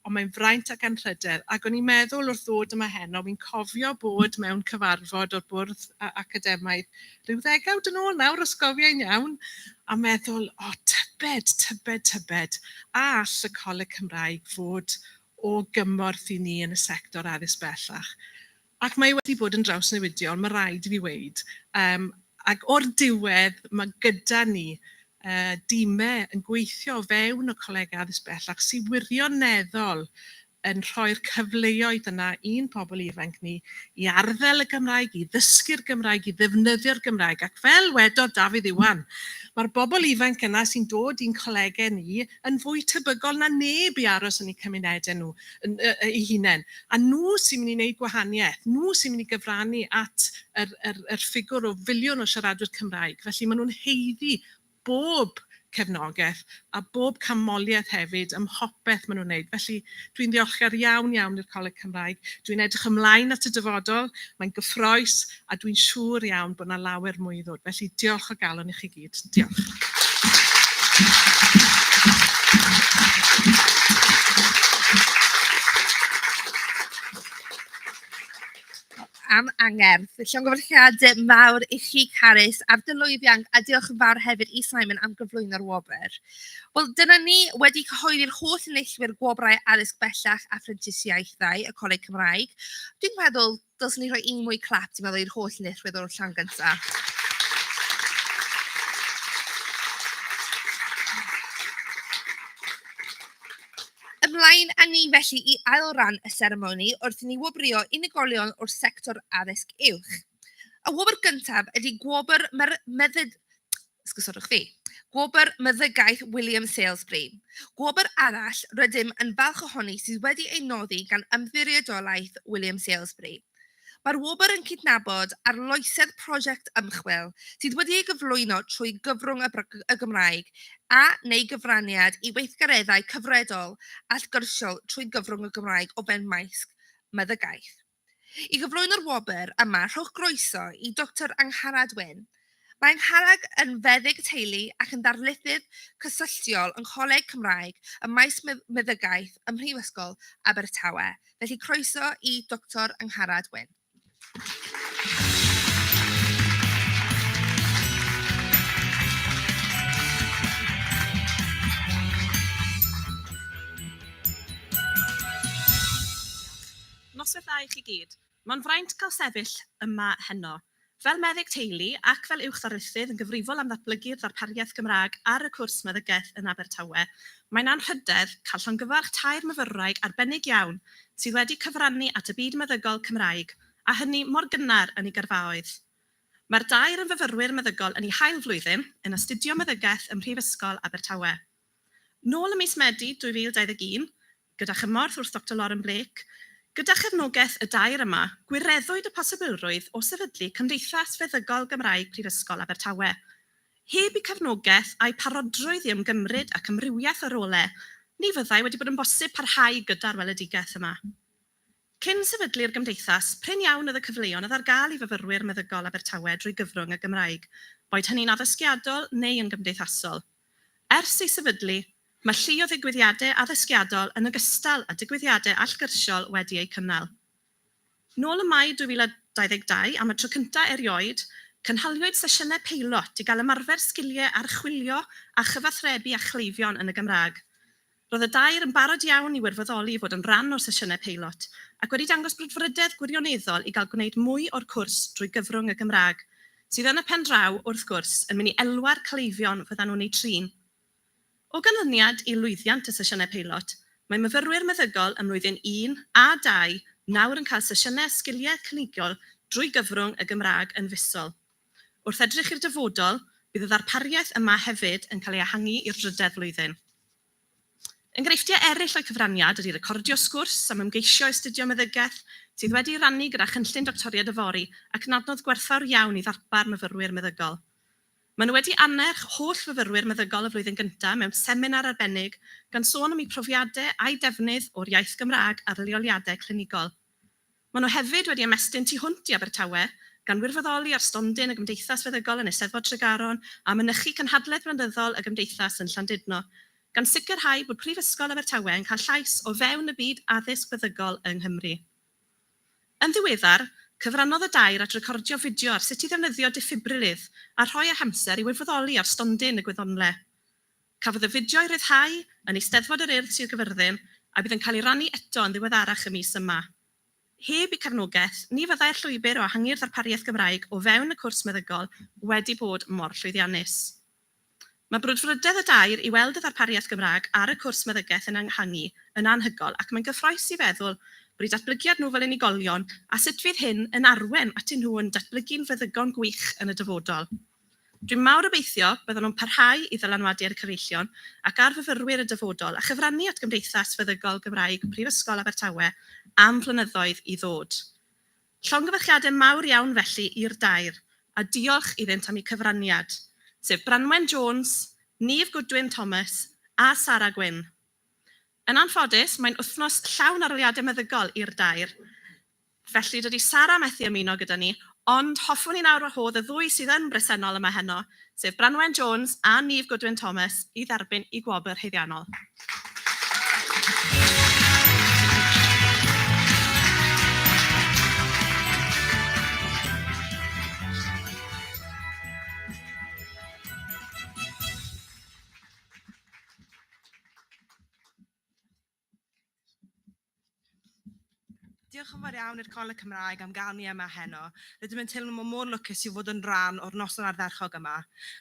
Ond mae'n fraint ac anrhydedd. Ac o'n i'n meddwl wrth ddod yma heno, fi'n cofio bod mewn cyfarfod o'r bwrdd academaidd rhyw ddegawd yn ôl nawr, os gofia i'n iawn, a meddwl, o, tybed, tybed, tybed, a all y Coleg Cymraeg fod o gymorth i ni yn y sector addysg bellach? Ac mae wedi bod yn drawsnewidiol, mae rhaid i fi weud. Um, ac o'r diwedd, mae gyda ni uh, dimau yn gweithio o fewn y colegau addysg bellach sy'n wirioneddol yn rhoi'r cyfleoedd yna i'n pobl ifanc ni i arddel y Gymraeg, i ddysgu'r Gymraeg, i ddefnyddio'r Gymraeg. Ac fel wedodd Dafydd Iwan, mae'r bobl ifanc yna sy'n dod i'n colegau ni yn fwy tebygol na neb i aros yn eu cymunedau nhw yn, eu hunain. A nhw sy'n mynd i wneud gwahaniaeth, nhw sy'n mynd i gyfrannu at yr, yr, yr ffigwr o filiwn o siaradwyr Cymraeg. Felly maen nhw'n haeddu bob cefnogaeth a bob canmoliaeth hefyd ym mhopeth maen nhw'n wneud. Felly dwi'n ddiolchgar iawn iawn i'r Coleg Cymraeg. Dwi'n edrych ymlaen at y dyfodol, mae'n gyffrous a dwi'n siŵr iawn bod 'na lawer mwy i ddod. Felly diolch o galon i chi gyd. Diolch. am angerdd. Llongyfarchiadau mawr i chi, Carys, ar dy lwyddiant, a diolch yn fawr hefyd i Simon am gyflwyno'r wobr. Wel, dyna ni wedi cyhoeddi'r holl enillwyr gwobrau addysg bellach a phrentisiaethau y Coleg Cymraeg. Dwi'n meddwl dylswn ni rhoi un mwy clap, dwi'n meddwl, i'r holl enillwyr o'r llawn gyntaf. Ymlaen â ni felly i ail ran y seremoni wrth i ni wobrwyo unigolion o'r sector addysg uwch. Y wobr gyntaf ydy gwobr mer- meddyd... Esgusodwch fi. Gwobr Meddygaeth William Salesbury. Gwobr arall rydym yn falch ohoni sydd wedi ei noddi gan Ymddiriedolaeth William Salesbury. Mae'r wobr yn cydnabod arloesedd prosiect ymchwil sydd wedi ei gyflwyno trwy gyfrwng y y Gymraeg a neu gyfraniad i weithgareddau cyfredol allgyrsiol trwy gyfrwng y Gymraeg o fewn maes meddygaeth. I gyflwyno'r wobr yma, rhowch groeso i Dr Angharad Wyn. Mae Angharad yn feddyg teulu ac yn ddarlithydd cysylltiol yng Ngholeg Cymraeg ym maes meddygaeth ym Mhrifysgol Abertawe. Felly croeso i Doctor Angharad Wyn. Noswaith dda i chi gyd. Mae'n fraint cael sefyll yma heno. Fel meddyg teulu ac fel uwch ddarlithydd yn gyfrifol am ddatblygu'r ddarpariaeth Gymraeg ar y cwrs Meddygaeth yn Abertawe, mae'n anrhydedd cael llongyfarch tair myfyrwraig arbennig iawn sydd wedi cyfrannu at y byd meddygol Cymraeg, a hynny mor gynnar yn eu gyrfaoedd. Mae'r dair yn fyfyrwyr meddygol yn eu hail flwyddyn yn astudio Meddygaeth ym Mhrifysgol Abertawe. Nôl ym mis Medi 2021, gyda chymorth wrth Doctor Lauren Blake, gyda chefnogaeth y dair yma, gwireddwyd y posibilrwydd o sefydlu Cymdeithas Feddygol Gymraeg Prifysgol Abertawe. Heb eu cefnogaeth a'u parodrwydd i ymgymryd ac amrywiaeth o rolau, ni fyddai wedi bod yn bosib parhau gyda'r weledigaeth yma. Cyn sefydlu'r Gymdeithas, prin iawn oedd y cyfleon oedd ar gael i fyfyrwyr meddygol Abertawe drwy gyfrwng y Gymraeg, boed hynny'n addysgiadol neu yn gymdeithasol. Ers ei sefydlu, mae llu o ddigwyddiadau addysgiadol yn ogystal â digwyddiadau allgyrsiol wedi eu cynnal. Nôl ym Mai 2022, am y tro cyntaf erioed, cynhaliwyd sesiynau peilot i gael ymarfer sgiliau archwilio a chyfathrebu â chleifion yn y Gymraeg. Roedd y dair yn barod iawn i wirfoddoli i fod yn rhan o'r sesiynau peilot, ac wedi dangos brwdfrydedd gwirioneddol i gael gwneud mwy o'r cwrs drwy gyfrwng y Gymraeg, sydd yn y pen draw, wrth gwrs, yn mynd i elwa'r cleifion fyddan nhw'n eu trin. O ganlyniad i lwyddiant y sesiynau peilot, mae myfyrwyr meddygol ym mlwyddyn un a dau nawr yn cael sesiynau sgiliau clinigol drwy gyfrwng y Gymraeg yn fisol. Wrth edrych i'r dyfodol, bydd y ddarpariaeth yma hefyd yn cael ei ehangu i'r drydedd flwyddyn. Enghreifftiau eraill o'u cyfraniad ydy recordio sgwrs am ymgeisio i astudio meddygaeth, sydd wedi'i rannu gyda chynllun Doctoriaid Yfory ac yn adnodd gwerthfawr iawn i ddarpar myfyrwyr meddygol. Maen nhw wedi annerch holl fyfyrwyr meddygol y flwyddyn gyntaf mewn seminar arbennig gan sôn am eu profiadau a'u defnydd o'r iaith Gymraeg ar leoliadau clinigol. Maen nhw hefyd wedi ymestyn tu hwnt i Abertawe, gan wirfoddoli ar stondin y Gymdeithas Feddygol yn Eisteddfod Tregaron a mynychu cynhadledd flynyddol y Gymdeithas yn Llandudno, gan sicrhau bod Prifysgol Abertawe yn cael llais o fewn y byd addysg feddygol yng Nghymru. Yn ddiweddar, cyfrannodd y dair at recordio fideo ar sut i ddefnyddio diffibrilydd a rhoi eu hamser i wirfoddoli ar stondin y Gwyddonle. Cafodd y fideo ei ryddhau yn Eisteddfod yr Urdd Sir Gyfyrddin a bydd yn cael ei rannu eto yn ddiweddarach y mis yma. Heb eu cefnogaeth, ni fyddai'r llwybr o ehangu'r ddarpariaeth Gymraeg o fewn y cwrs meddygol wedi bod mor llwyddiannus. Mae brwdfrydedd y dair i weld y ddarpariaeth Gymraeg ar y cwrs meddygaeth yn ehangu yn anhygoel ac mae'n gyffrous i feddwl bod eu datblygiad nhw fel unigolion a sut fydd hyn yn arwain atyn nhw yn datblygu'n feddygon gwych yn y dyfodol. Dwi'n mawr obeithio byddan nhw'n parhau i ddylanwadu ar y cyfeillion ac ar fyfyrwyr y dyfodol a chyfrannu at Gymdeithas Feddygol Gymraeg Prifysgol Abertawe am flynyddoedd i ddod. Llongyfarchiadau mawr iawn felly i'r dair, a diolch iddynt am eu cyfraniad, sef Branwen Jones, Neve Goodwin Thomas a Sara Gwyn. Yn anffodus, mae'n wythnos llawn arholiadau meddygol i'r dair, Felly, dydy Sara methu ymuno gyda ni, ond hoffwn i nawr wahodd y ddwy sydd yn bresennol yma heno, sef Branwen Jones a Neve Goodwin Thomas, i dderbyn eu gwobr haeddiannol. Diolch yn fawr iawn i'r Coleg Cymraeg am gael ni yma heno. Rydym yn teimlo mor lwcus i fod yn rhan o'r noson ardderchog yma.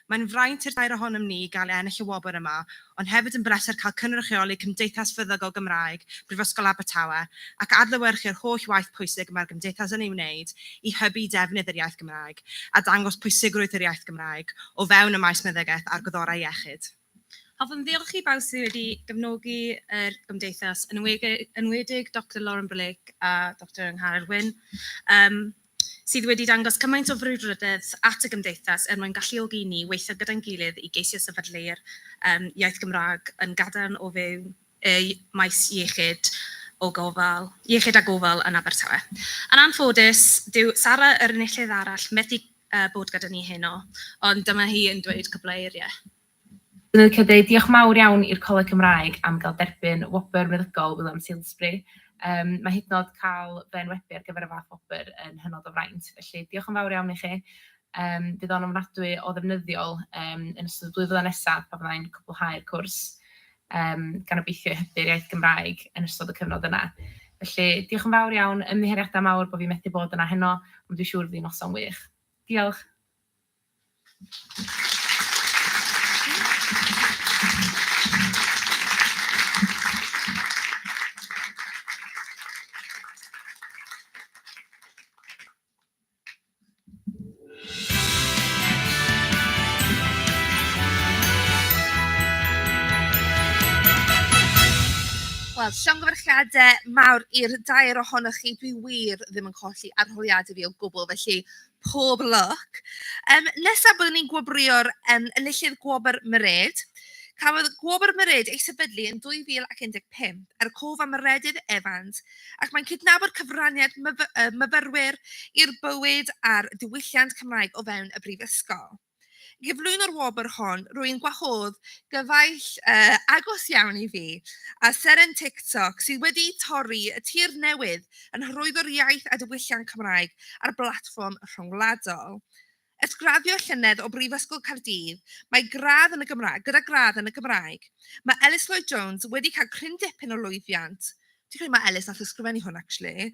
Mae'n fraint i'r dair ohonom ni gael ennill y wobr yma, ond hefyd yn bleser cael cynrychioli Cymdeithas Feddygol Gymraeg Brifysgol Abertawe ac adlewyrchu'r holl waith pwysig mae'r Gymdeithas yn ei wneud i hybu defnydd yr iaith Gymraeg a dangos pwysigrwydd yr iaith Gymraeg o fewn y maes meddygaeth a'r gwyddorau iechyd. Hoffwn ddiolch i bawb sydd wedi gefnogi yr gymdeithas, yn enwedig Dr Lauren Blake a Dr Angharad Wyn, um, sydd wedi dangos cymaint o frwdfrydedd at y gymdeithas er mwyn galluogi ni weithio gyda'n gilydd i geisio sefydlu'r um, iaith Gymraeg yn gadarn o fewn y maes iechyd o gofal, iechyd a gofal yn Abertawe. Yn anffodus, dyw Sara, yr enillydd arall, methu uh, bod gyda ni heno, ond dyma hi yn dweud cwpl o eiriau. Dwi'n licio deud diolch mawr iawn i'r Coleg Cymraeg am gael derbyn wobr meddygol William Salesbury. Um, mae hyd yn oed cael fy enwebu ar gyfer y fath wobr yn hynod o fraint. Felly diolch yn fawr iawn i chi. Um, bydd o'n ofnadwy o ddefnyddiol um, yn ystod y blwyddyn flwyddyn nesaf pan fyddai'n cwblhau'r cwrs, um, gan obeithio hybu'r iaith Gymraeg yn ystod y cyfnod yna. Felly diolch yn fawr iawn, ymddiheuriadau mawr bod fi methu bod yna heno, ond dwi'n siŵr fydd hi'n noson wych. Diolch. Wel, llongyfarchiadau mawr i'r dair ohonoch chi. Dwi wir ddim yn colli arholiadau fi o gwbl, felly pob lwc. Um, nesaf byddwn ni'n gwobrwyo'r um, enillydd Gwobr Mered. Cafodd Gwobr Mered ei sefydlu yn 2015 er cof am Meredydd Evans ac mae'n cydnabod cyfraniad myf myfyrwyr i'r bywyd a'r diwylliant Cymraeg o fewn y brifysgol. I gyflwyno'r wobr hon, rwy'n gwahodd gyfaill uh, agos iawn i fi a seren TikTok sydd wedi torri y tir newydd yn hyrwyddo'r iaith a diwylliant Cymraeg ar blatfform rhyngwladol. Ers graddio llynedd o Brifysgol Caerdydd, mae gradd yn y Gymraeg, gyda gradd yn y Gymraeg, mae Ellis Lloyd Jones wedi cael cryn dipyn o lwyddiant. Dwi'n credu mae Ellis nath ysgrifennu hwn, actually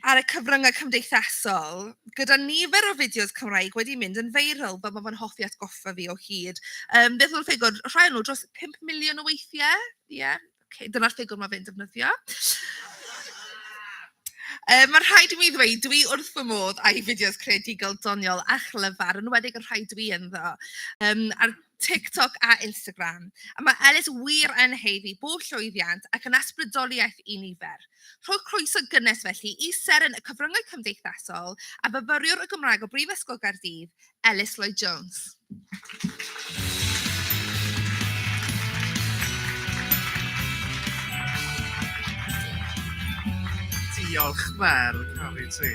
ar y cyfryngau cymdeithasol, gyda nifer o fideos Cymraeg wedi mynd yn feirol, fel mae fe'n hoffi atgoffa fi o hyd. Um, beth oedd y ffigwr? Rhai o'n nhw dros 5 miliwn o weithiau? Ie, yeah. Okay, dyna'r ffigwr mae fe'n defnyddio. Mae'n rhaid i mi ddweud, dwi wrth fy modd â'i fideos creadigol doniol a chlyfar, yn enwedig y rhai dwi ynddo, ar TikTok a Instagram. A mae Ellis wir yn haeddu bob llwyddiant ac yn ysbrydoliaeth i nifer. Rhoi croeso gynnes felly i seren y cyfryngau cymdeithasol a fyfyriwr y Gymraeg o Brifysgol Gaerdydd, Ellis Lloyd Jones. Diolch Mel, caru ti.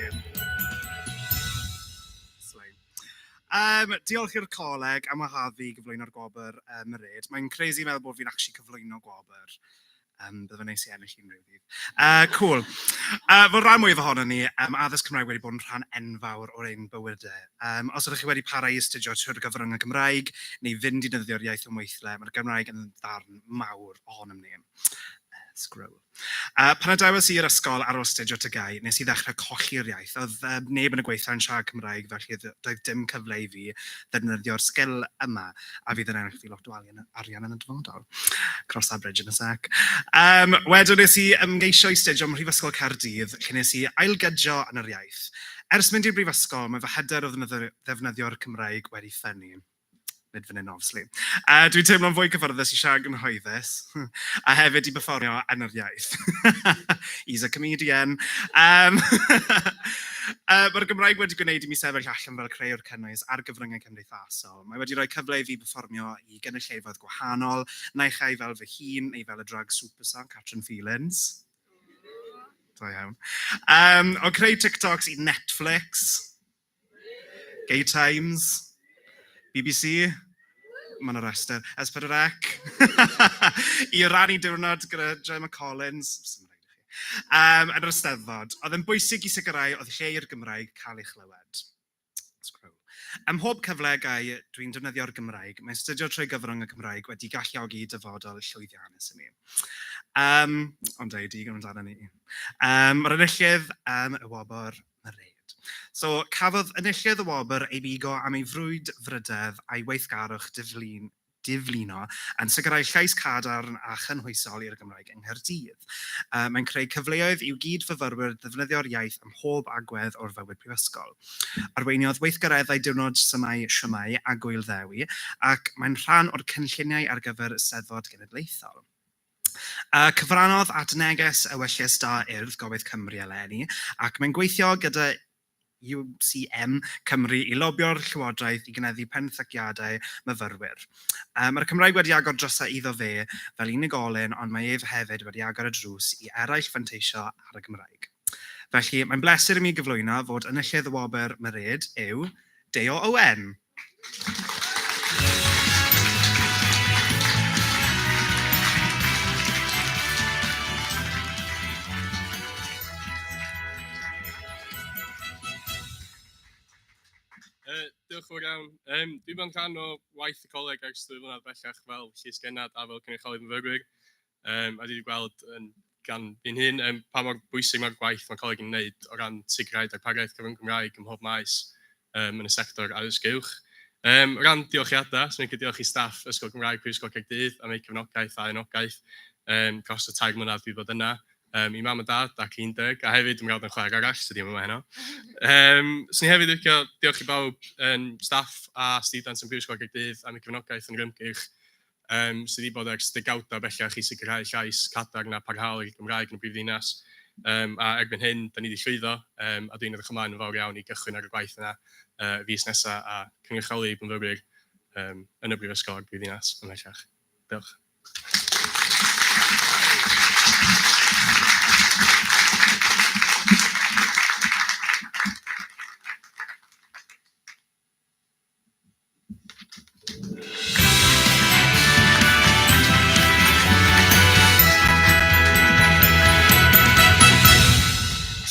Slay. Um, diolch i'r coleg am wahodd fi i gyflwyno'r gwobr Mered. Mae'n crazy meddwl bod fi'n actually cyflwyno gwobr. Um, bydde fe'n neis i ennill un rhyw ddydd. Cool. Fel rhan mwyaf ohonon ni, um, addysg Cymraeg wedi bod yn rhan enfawr o'r ein bywydau. Um, os ydych chi wedi para i astudio trwy'r gyfrwng y Gymraeg, neu fynd i defnyddio'r iaith yn weithle, mae'r Gymraeg yn ddarn mawr ohonom ni. Scroll. Pan adawes i yr ysgol ar ôl astudio TGAU, nes i ddechrau colli'r iaith. Oedd neb yn y gweithle yn siarad Cymraeg, felly doedd dim cyfle i fi ddefnyddio'r sgil yma, a fydd yn ennill fi lot o arian, arian yn y dyfodol. Cross that bridge in a sec. Wedyn nes i ymgeisio i astudio ym Mhrifysgol Caerdydd, lle nes i ailgydio yn yr iaith. Ers mynd i'r brifysgol, mae fy hyder o ddefnyddio'r Cymraeg wedi ffynnu. Nid fan hyn, obviously. Dwi'n teimlo'n fwy cyfforddus i siarad yn gyhoeddus, a hefyd i berfformio yn yr iaith. He's a comedian. Mae'r Gymraeg wedi gwneud i mi sefyll allan fel creuwr cynnwys ar gyfryngau cymdeithasol. Mae wedi rhoi cyfle i fi berfformio i gynulleidfaoedd gwahanol, naill ai fel fy hun neu fel y drag superstar Catrin Feelings. Da iawn. O creu TikToks i Netflix, Gay Times, BBC, mae 'na restr, S4C, i rannu diwrnod gyda Gemma Collins, sdim rhaid i chi, yn yr Eisteddfod. Oedd yn bwysig i sicrhau oedd lle i'r Gymraeg cael ei chlywed. Scroll. Ym mhob cyfle gai dwi'n defnyddio'r Gymraeg, mae astudio trwy gyfrwng y Cymraeg wedi galluogi dyfodol llwyddiannus i mi. Ond ei, digon amdano ni. Mae'r enillydd y wobr Mairead. So, cafodd enillydd y wobr ei bigo am ei frwdfrydedd a'i weithgarwch diflin, diflino yn sicrhau llais cadarn a chynhwysol i'r Gymraeg yng Nghaerdydd. Mae'n creu cyfleoedd i'w gyd-fyfyrwyr ddefnyddio'r iaith ym mhob agwedd o'r fywyd prifysgol. Arweiniodd weithgareddau Diwrnod Symau Siwmai a Gŵyl Ddewi ac mae'n rhan o'r cynlluniau ar gyfer y Steddfod Genedlaethol. Cyfrannodd at neges Ewyllys Da Urdd Gobaith Cymru eleni, ac mae'n gweithio gyda UCM Cymru i lobio'r Llywodraeth i gynyddu benthyciadau myfyrwyr. Mae'r Cymraeg wedi agor drysau iddo fe fel unigolyn, ond mae ef hefyd wedi agor y drws i eraill fanteisio ar y Gymraeg. Felly, mae'n bleser i mi gyflwyno fod enillydd y wobr Mairead yw Deo Owen. Diolch yn fawr iawn. Dwi wedi bod yn rhan o waith y coleg ers 2 flynedd bellach fel llysgennad a fel cynrychiolydd myfyrwyr. A dwi wedi gweld yn, gan fi'n hun pa mor bwysig mae'r gwaith mae coleg yn wneud o ran sicrhau darpariaeth cyfrwng Cymraeg ym mhob maes um, yn y sector addysg uwch. O ran diolchiadau, swn i'n licio diolch i staff Ysgol Gymraeg Prifysgol Caerdydd am eu cefnogaeth a anogaeth dros y 3 mlynedd dwi wedi bod yna. I mam a dad ac i Undeg, a hefyd i mrawd a'n chwaer arall sydd ddim yma heno. Swn i hefyd licio diolch i bawb yn staff a students yn Prifysgol Caerdydd am eu cefnogaeth yn yr ymgyrch sydd wedi bod ers degawdau bellach i sicrhau llais cadarn a parhaol i'r Gymraeg yn y brifddinas. A erbyn hyn, da ni wedi llwyddo, a dwi'n edrych ymlaen yn fawr iawn i gychwyn ar y gwaith yna fis nesaf a cynrychioli myfyrwyr yn y brifysgol a'r brifddinas ymhellach. Diolch.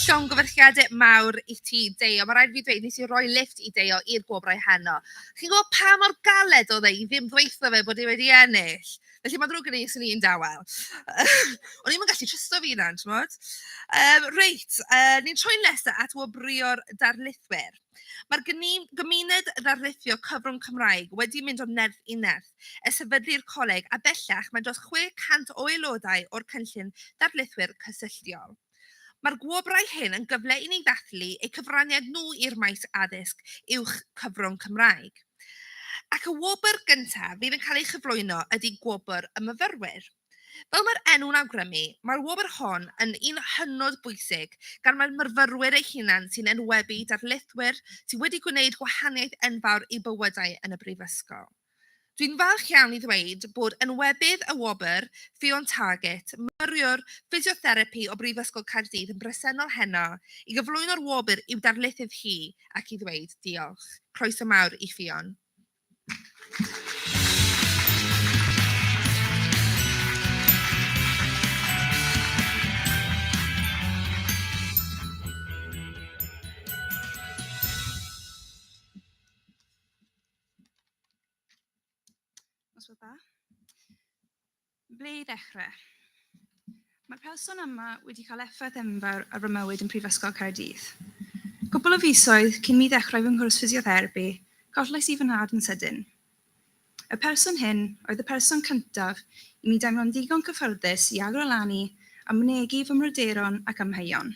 Llongyfarchiadau mawr i ti, Deio. Mae rhaid i fi ddweud, nes i roi lift i Deio i'r gwobrau heno. Chi'n gwybod pa mor galed oedd e i ddim ddweutho fe bod e wedi ennill? Felly mae'n ddrwg gen i os o'n i'n dawel. O'n i'm yn gallu trysto fi hunan, timod? Reit, ni'n troi nesaf at wobrwyo'r darlithwyr. Mae'r gymuned ddarlithio cyfrwng Cymraeg wedi mynd o nerth i nerth ers sefydlu'r coleg a bellach mae dros 600 o aelodau o'r cynllun darlithwyr cysylltiol. Mae'r gwobrau hyn yn gyfle i ni ddathlu eu cyfraniad nhw i'r maes addysg uwch cyfrwng Cymraeg. Ac y wobr gyntaf fydd yn cael ei chyflwyno ydy Gwobr y Myfyrwyr. Fel mae'r enw'n awgrymu, mae'r wobr hon yn un hynod bwysig gan mai'r myfyrwyr eu hunain sy'n enwebu darlithwyr sydd wedi gwneud gwahaniaeth enfawr i'w bywydau yn y brifysgol. Dwi'n falch iawn i ddweud bod enwebydd y wobr, Ffion Targett, myfyriwr ffisiotherapi o Brifysgol Caerdydd yn bresennol heno i gyflwyno'r wobr i'w darlithydd hi ac i ddweud diolch. Croeso mawr i Ffion. Noswaith dda. Ble i ddechrau? Mae'r person yma wedi cael effaith enfawr ar fy mywyd yn Prifysgol Caerdydd. Cwpl o fisoedd cyn mi ddechrau fy nghwrs ffisiotherapi, collais i fy nhad yn sydyn. Y person hyn oedd y person cyntaf i mi deimlo'n ddigon cyffyrddus i agor lan i a mynegi fy mhryderon ac amheuon.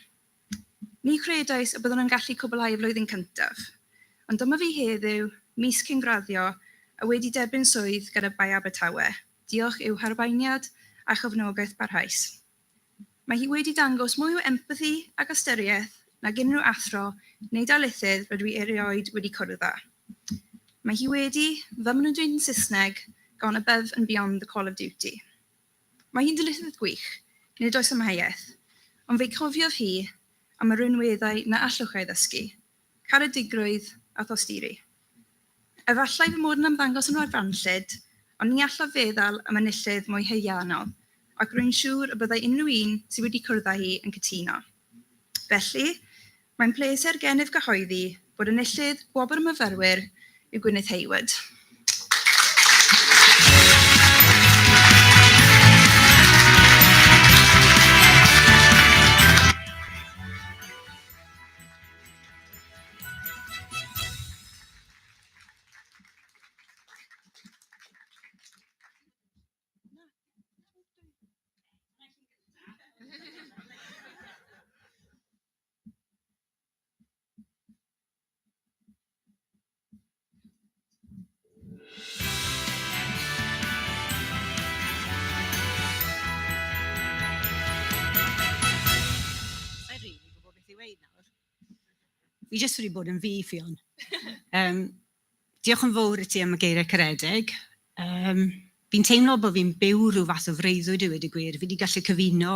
Ni chredais y byddwn yn gallu cwblhau y flwyddyn cyntaf, ond dyma fi heddiw, mis cyn graddio, a wedi derbyn swydd gyda Bae Abertawe, diolch i'w harweiniad a chefnogaeth barhaus. Mae hi wedi dangos mwy o empathi ac ystyriaeth nag unrhyw athro neu darlithydd rydw i erioed wedi cwrdd â. Mae hi wedi, fel maen nhw'n dweud yn Saesneg, gone above and beyond the call of duty. Mae hi'n dylithydd gwych, nid oes amheuaeth, ond fe'i cofiodd hi am y rhinweddau na allwch ei ddysgu, caredigrwydd a thosturi. Efallai fy mod yn ymddangos yn rhagfarnllyd, ond ni allaf feddwl am enillydd mwy haeddiannol, ac rwy'n siŵr y byddai unrhyw un sydd wedi cwrdd â hi yn cytuno. Felly, mae'n pleser gennyf gyhoeddi bod enillydd Gwobr y Myfyrwyr yw Gwyneth Hayward. Sa i rili gwybod beth i weud nawr. Fi jyst wedi bod yn fi, Ffion. Um, diolch yn fawr i ti am y geiriau caredig. Um, fi'n teimlo bod fi'n byw rhyw fath o freuddwyd i wedi gwir. Fi wedi gallu cyfuno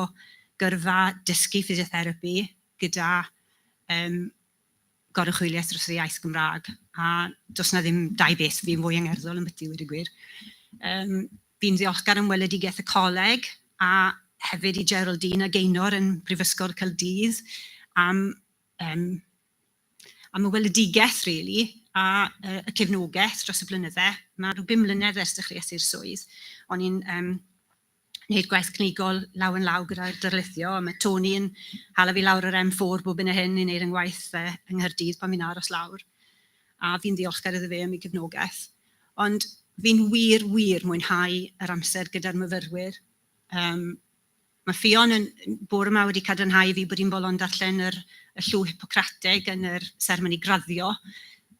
gyrfa dysgu ffisiotherapi gyda um, goruchwyliaeth dros yr iaith Gymraeg, a does 'na ddim dau beth fi'n fwy angerddol ambyti, i weud y gwir. Um, fi'n ddiolchgar am weledigaeth y coleg, a hefyd i Geraldine a Gaynor yn Brifysgol Caerdydd am, um, am y weledigaeth, really, a y cefnogaeth dros y blynydde. Mae rhyw bum mlynedd ers dechreuais i'r swydd. O'n i'n um, wneud gwaith clinigol law yn law gyda'r darlithio, a mae Tony yn hala fi lawr yr M4 bob hyn a hyn i wneud yng ngwaith yng Nghaerdydd pan fi'n aros lawr. A fi'n ddiolchgar iddo fe am ei gefnogaeth. Ond fi'n wir, wir mwynhau yr amser gyda'r myfyrwyr. Um, mae Ffion yn, bore yma wedi cadarnhau i fi bod hi'n bolon darllen yr, y llw Hippocratig yn yr seremoni graddio,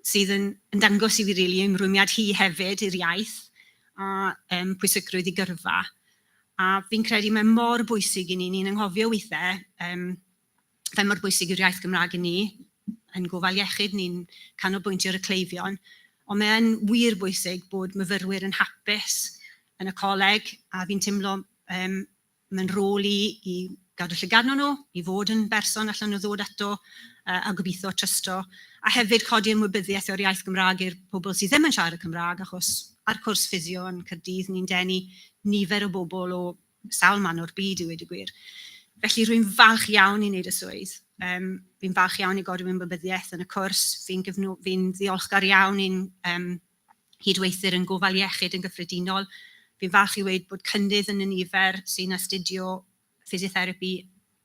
sydd yn, yn dangos i fi rili really ymrwymiad hi hefyd i'r iaith a um, pwysigrwydd i gyrfa. A fi'n credu mae mor bwysig i ni, ni'n anghofio weithiau, um, fe mor bwysig yw'r iaith Gymraeg i ni, yn gofal iechyd, ni'n canolbwyntio ar y cleifion, ond mae yn wir bwysig bod myfyrwyr yn hapus yn y coleg, a fi'n teimlo um, mae'n rôl i i gadw llygad arnyn nhw, i fod yn berson allan nhw ddod ato a gobeithio trysto, a hefyd codi ymwybyddiaeth o'r iaith Gymraeg i'r pobl sydd ddim yn siarad Cymraeg, achos ar cwrs ffisio yn Caerdydd ni'n denu nifer o bobl o sawl man o'r byd i weud y gwir. Felly rwy'n falch iawn i wneud y swydd. Um, fi'n falch iawn i godi ymwybyddiaeth yn y cwrs, fi'n fi ddiolchgar iawn i'n um, hydweithwyr yn gofal iechyd yn gyffredinol. Fi'n falch i weud bod cynnydd yn y nifer sy'n astudio ffisiotherapi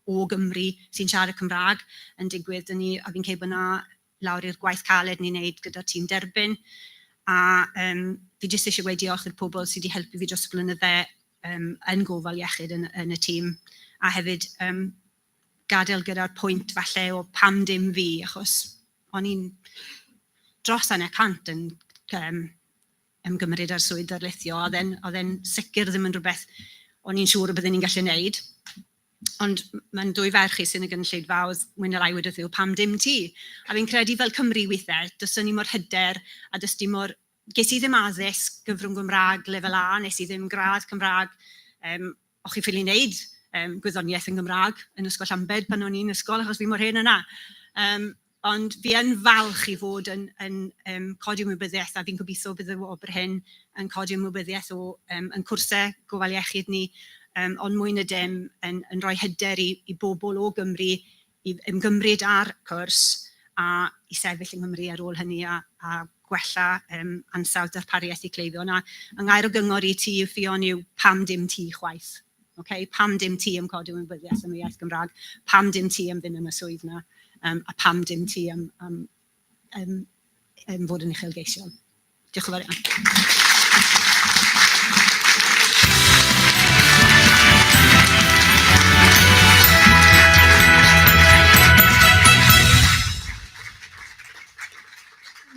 o Gymru sy'n siarad Cymraeg yn digwydd. Dyn ni, a fi'n credu bod 'na lawr i'r gwaith caled ni'n neud gyda'r tîm derbyn. A um, fi jyst eisiau gweud diolch i'r pobl sydd wedi helpu fi dros y blynydde um, yn gofal iechyd yn, yn y tîm. A hefyd um, gadael gyda'r pwynt falle o pam dim fi, achos o'n i'n dros hanner cant yn um, ymgymryd â'r swydd ddarlithio, a oedd e'n sicr ddim yn rhywbeth o'n i'n siŵr y bydden ni'n gallu wneud. Ond mae'n dwy ferch i sy'n y gynulleidfa, oedd mwy neu lai wedi dweud, pam dim ti? A fi'n credu fel Cymru weithiau, does ni mor hyder a does dim mor... Ges i ddim addysg gyfrwng Gymraeg lefel A, nes i ddim gradd Cymraeg. Um, o'ch chi ffili wneud um, gwyddoniaeth yn Gymraeg yn Ysgol Llambed pan o'n i'n ysgol, achos fi mor hen yna. Um, ond fi yn falch i fod yn, yn um, codi ymwybyddiaeth a fi'n gobeithio bydd y wobr hyn yn codi ymwybyddiaeth o um, yn cwrsau gofal iechyd ni, um, ond mwy na dim yn, yn rhoi hyder i, i bobl o Gymru i ymgymryd â'r cwrs a i sefyll yng Nghymru ar ôl hynny a, a gwella um, ansawdd darpariaeth i cleifion. A yng ngair o gyngor i ti, Ffion, yw pam dim ti chwaith. Okay? Pam dim ti am codi ymwybyddiaeth am y iaith Gymraeg? Pam dim ti am fynd am y swydd na? Um, a pam dim ti am, am, am, am fod yn uchelgeisiol? Diolch yn fawr iawn.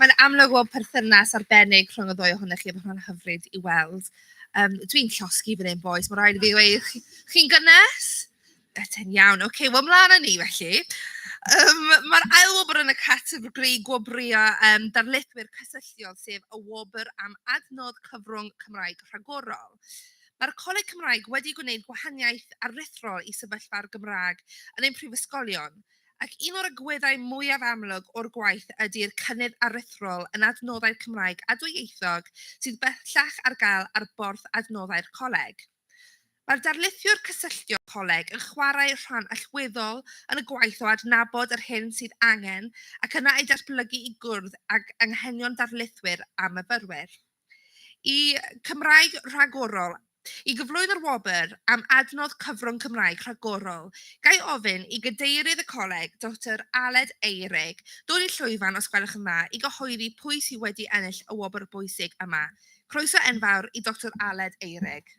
Mae'n amlwg bod perthynas arbennig rhwng y ddwy ohonych chi, mae hwnna'n hyfryd i weld. Um, Dwi'n llosgi fan hyn, boys, mae rhaid i fi ddweud. Chi'n gynnes? Ydyn, iawn. Oce, wel, mlaen â ni felly. Um, Mae'r ail wobr yn y categori gwobrwyo um, darlithwyr cysylltiol, sef y wobr am adnodd cyfrwng Cymraeg rhagorol. Mae'r Coleg Cymraeg wedi gwneud gwahaniaeth aruthrol i sefyllfa'r Gymraeg yn ein prifysgolion, ac un o'r agweddau mwyaf amlwg o'r gwaith ydy'r cynnydd aruthrol yn adnoddau'r Cymraeg a dwyieithog sydd bellach ar gael ar borth adnoddau'r coleg. Mae'r darlithiwr cysylltio coleg yn chwarae rhan allweddol yn y gwaith o adnabod yr hyn sydd angen ac yna ei datblygu i gwrdd ag anghenion darlithwyr a myfyrwyr. I Cymraeg rhagorol, i gyflwyno'r wobr am adnodd cyfrwng Cymraeg rhagorol, ga i ofyn i gadeirydd y coleg, Dr Aled Eirug, dod i'r llwyfan os gwelwch yn dda i gyhoeddi pwy sydd wedi ennill y wobr bwysig yma. Croeso enfawr i Dr Aled Eirug.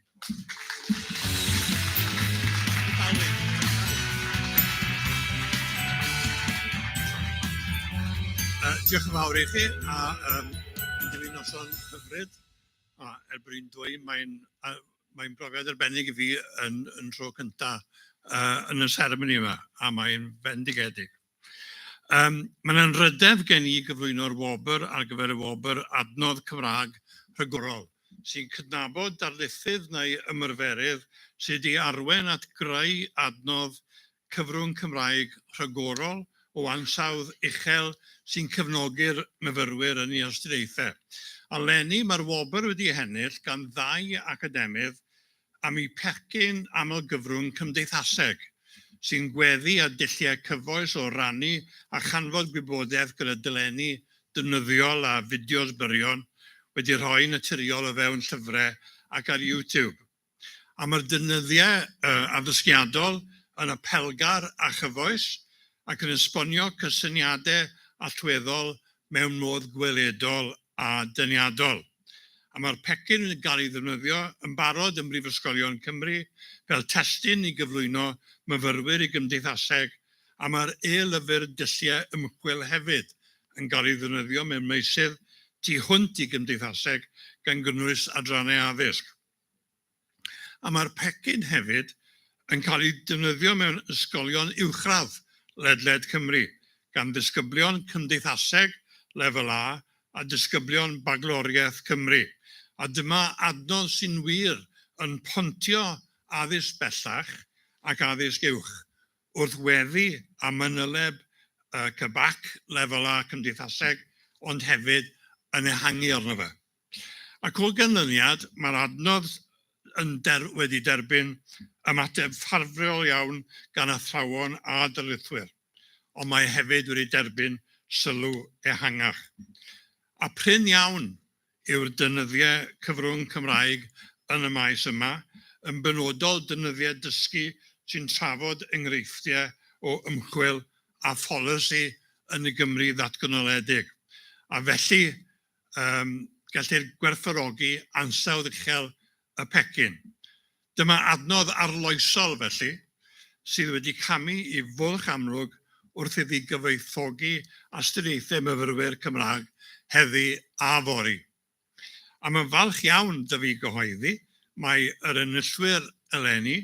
Uh, diolch yn fawr i chi, a um, yn dilyn noson hyfryd, a erbyn dweud mae'n uh, mae brofiad arbennig i fi yn, yn tro cyntaf uh, yn y seremoni yma, a mae'n fendigedig. Um, mae'n anrhydedd gen i gyflwyno'r wobr ar gyfer y wobr adnodd Cymraeg rhagorol, sy'n cydnabod darlithydd neu ymarferydd sydd wedi arwain at greu adnodd cyfrwng Cymraeg rhagorol o ansawdd uchel sy'n cefnogi'r myfyrwyr yn eu hastudiaethau. A leni mae'r wobr wedi hennill gan ddau academydd am eu pecyn amlgyfrwng cymdeithaseg, sy'n gweddu â dulliau cyfoes o rannu a chanfod gwybodaeth gyda dolenni defnyddiol a fideos byrion wedi rhoi naturiol o fewn llyfrau ac ar YouTube. A mae'r deunyddiau addysgiadol yn apelgar a chyfoes ac yn esbonio cysyniadau allweddol mewn modd gweledol a deniadol. A mae'r pecyn yn cael ei ddefnyddio yn barod ym Mhrifysgolion Cymru fel testun i gyflwyno myfyrwyr i gymdeithaseg a mae'r e-lyfr dulliau ymchwil hefyd yn cael ei ddefnyddio mewn meysydd tu hwnt i gymdeithaseg gan gynnwys adrannau addysg. A mae'r pecyn hefyd yn cael ei defnyddio mewn ysgolion uwchradd ledled Cymru gan ddisgyblion Cymdeithaseg Lefel A a disgyblion Bagloriaeth Cymru. A dyma adnodd sy'n wir yn pontio addysg bellach ac addysg uwch wrth weddu a manyleb y CBAC Lefel A Cymdeithaseg ond hefyd yn ehangu arno fe. Ac o ganlyniad, mae'r adnodd yn der wedi derbyn ymateb ffafriol iawn gan athrawon a darlithwyr, ond mae hefyd wedi derbyn sylw ehangach. A prin iawn yw'r deunyddiau cyfrwng Cymraeg yn y maes yma, yn benodol deunyddiau dysgu sy'n trafod enghreifftiau o ymchwil a pholisi yn y Gymru ddatganoledig. A felly, um, gellir gwerthfawrogi ansawdd uchel y pecyn. Dyma adnodd arloesol felly, sydd wedi camu i fwlch amlwg wrth iddi gyfoethogi astudiaethau myfyrwyr Cymraeg heddi a fory. A mae'n falch iawn 'da fi gyhoeddi mai yr enillwyr eleni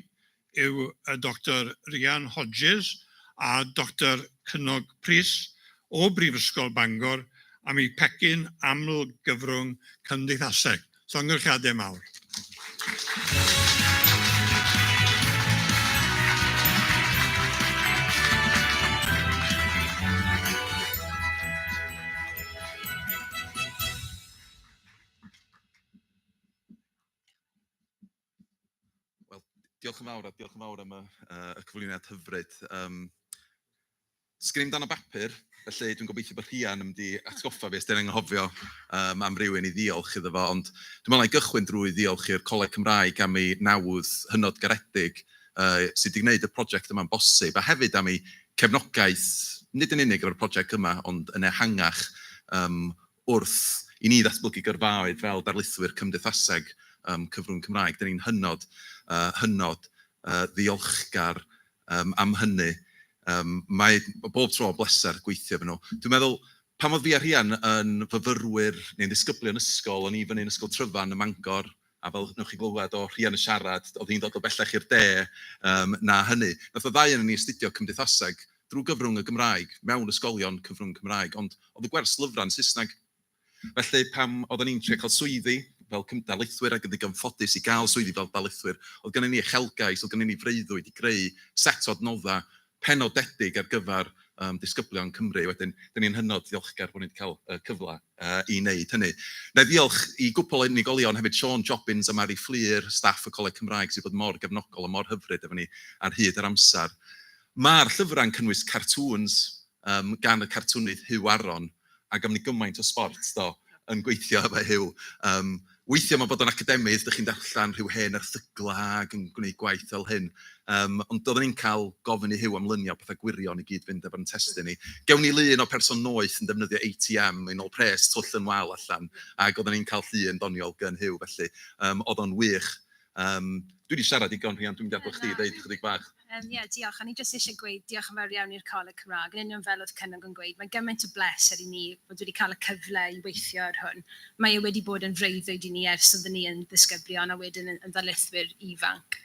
yw y Doctor Rhian Hodges a Doctor Cynog Prys o Brifysgol Bangor am eu pecyn aml-gyfrwng cymdeithaseg. Llongyfarchiadau mawr. Wel, diolch yn fawr a diolch yn fawr am y, uh, y cyflwyniad hyfryd. Um, Sgrin i'm dan o bapur, felly dwi'n gobeithio bod Rhian yn mynd i atgoffa fi os 'di'n anghofio um, am rywun i ddiolch iddo fo, ond dwi'n meddwl na i gychwyn drwy ddiolch i'r Coleg Cymraeg am ei nawdd hynod garedig uh, sydd wedi gwneud y prosiect yma'n bosib, a hefyd am ei cefnogaeth, nid yn unig efo'r prosiect yma, ond yn ehangach um, wrth i ni ddatblygu gyrfaoedd fel darlithwyr cymdeithaseg um, cyfrwng Cymraeg. Dyn ni'n hynod, uh, hynod uh, ddiolchgar um, am hynny. Um, mae bob tro yn bleser gweithio efo nhw. Dwi'n meddwl, pan oedd fi a Rhian yn fyfyrwyr neu'n ddisgyblion ysgol, o'n i fyny yn Ysgol Tryfan ym Mangor, a fel wnewch chi glywed o Rhian yn siarad, oedd hi'n dod o bellach i'r de um, na hynny. Nath o ddau yn ni astudio cymdeithaseg drwy gyfrwng y Gymraeg, mewn ysgolion cyfrwng Cymraeg, ond oedd y gwers lyfrau yn Saesneg. Felly pam oedden ni'n trio cael swyddi fel darlithwyr ac yn ddigon ffodus i gael swyddi fel darlithwyr, oedd gennym ni uchelgais, oedd gennym ni freuddwyd i greu set o adnoddau penodedig ar gyfer um, disgyblion Cymru. Wedyn, dyn ni'n hynod ddiolchgar bod ni wedi cael y cyfle uh, i wneud hynny. Na i ddiolch i gwpl o unigolion hefyd, Sean Jobbins a Mari Fflur, staff y Coleg Cymraeg sydd wedi bod mor gefnogol a mor hyfryd efo ni ar hyd yr amser. Mae'r llyfrau'n cynnwys cartoons um, gan y cartwnydd Huw Aron, a gafon ni gymaint o sbort, do, yn gweithio efo Huw. Um, weithiau mae bod yn academydd, dych chi'n darllen rhyw hen erthyglau ac yn gwneud gwaith fel hyn. Um, ond doeddwn ni'n cael gofyn i Huw am luniau pethau gwirion i gyd fynd efo'n testun ni. Gewn ni lun o person noeth yn defnyddio ATM i nôl pres twll yn wal allan, ac oedden ni'n cael llun doniol gan Huw, felly um, oedd o'n wych. Um, dwi wedi siarad digon, Rhian, dwi'n mynd i adael chdi ddeud chydig bach. Ie, diolch. O'n i jyst eisiau gweud diolch yn fawr iawn i'r Coleg Cymraeg. Yn union fel oedd Cynog yn gweud, mae gymaint o bleser i ni bod wedi cael y cyfle i weithio ar hwn. Mae e wedi bod yn freuddwyd i ni ers oedden ni yn ddisgyblion a wedyn yn, yn ddarlithwyr ifanc.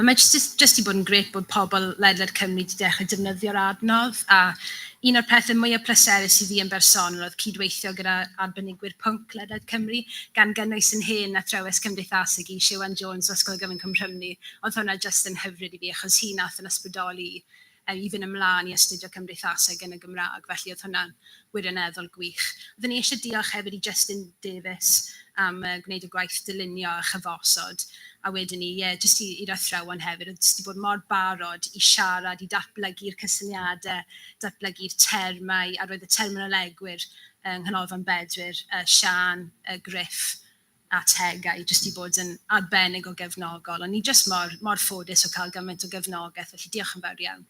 Mae jyst, jyst, jyst 'di bod yn grêt bod pobl ledled Cymru wedi dechrau defnyddio'r adnodd, a un o'r pethau mwyaf pleserus i fi yn bersonol oedd cydweithio gyda arbenigwyr pwnc ledled Cymru, gan gynnwys yn hen athrawes cymdeithaseg i, Siwan Jones o Ysgol Gyfun Cwm Rhymni. Oedd hwnna jyst yn hyfryd i fi, achos hi nath yn ysbrydoli i i fynd ymlaen i astudio cymdeithaseg yn y Gymraeg, felly oedd hwnna'n wirioneddol gwych. Oeddwn i eisiau diolch hefyd i Justin Davies am uh, gwneud y gwaith dylunio a chyfosod, a wedyn ni, ie, yeah, jyst i'r athrawon hefyd, oedd jyst 'di bod mor barod i siarad, i datblygu'r cysyniadau, datblygu'r termau, a roedd y terminolegwyr yng Nghanolfan Bedwyr, uh, Sian, uh, Griff, a Tegau jyst 'di bod yn arbennig o gefnogol. O'n ni jyst mor, mor ffodus o cael gymaint o gefnogaeth, felly diolch yn fawr iawn.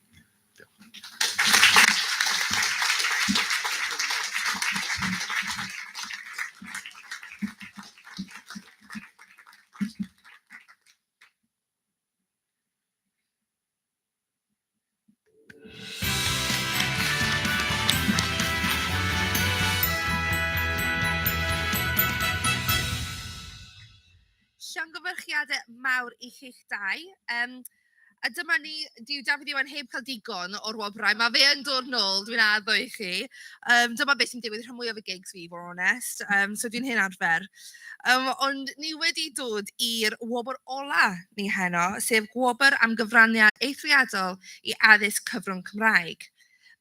Llongyfarchiadau mawr i chi'ch dau. Um, a dyma ni, dyw Dafydd Iwan heb cael digon o'r wobrau. Mae fe yn dod nôl, dwi'n addo i chi. Um, dyma beth sy'n digwydd rhan mwyaf o gigs fi, i fod yn onest. Um, so dwi'n hen arfer. Um, ond ni wedi dod i'r wobr ola ni heno, sef gwobr am gyfraniad eithriadol i addysg cyfrwng Cymraeg.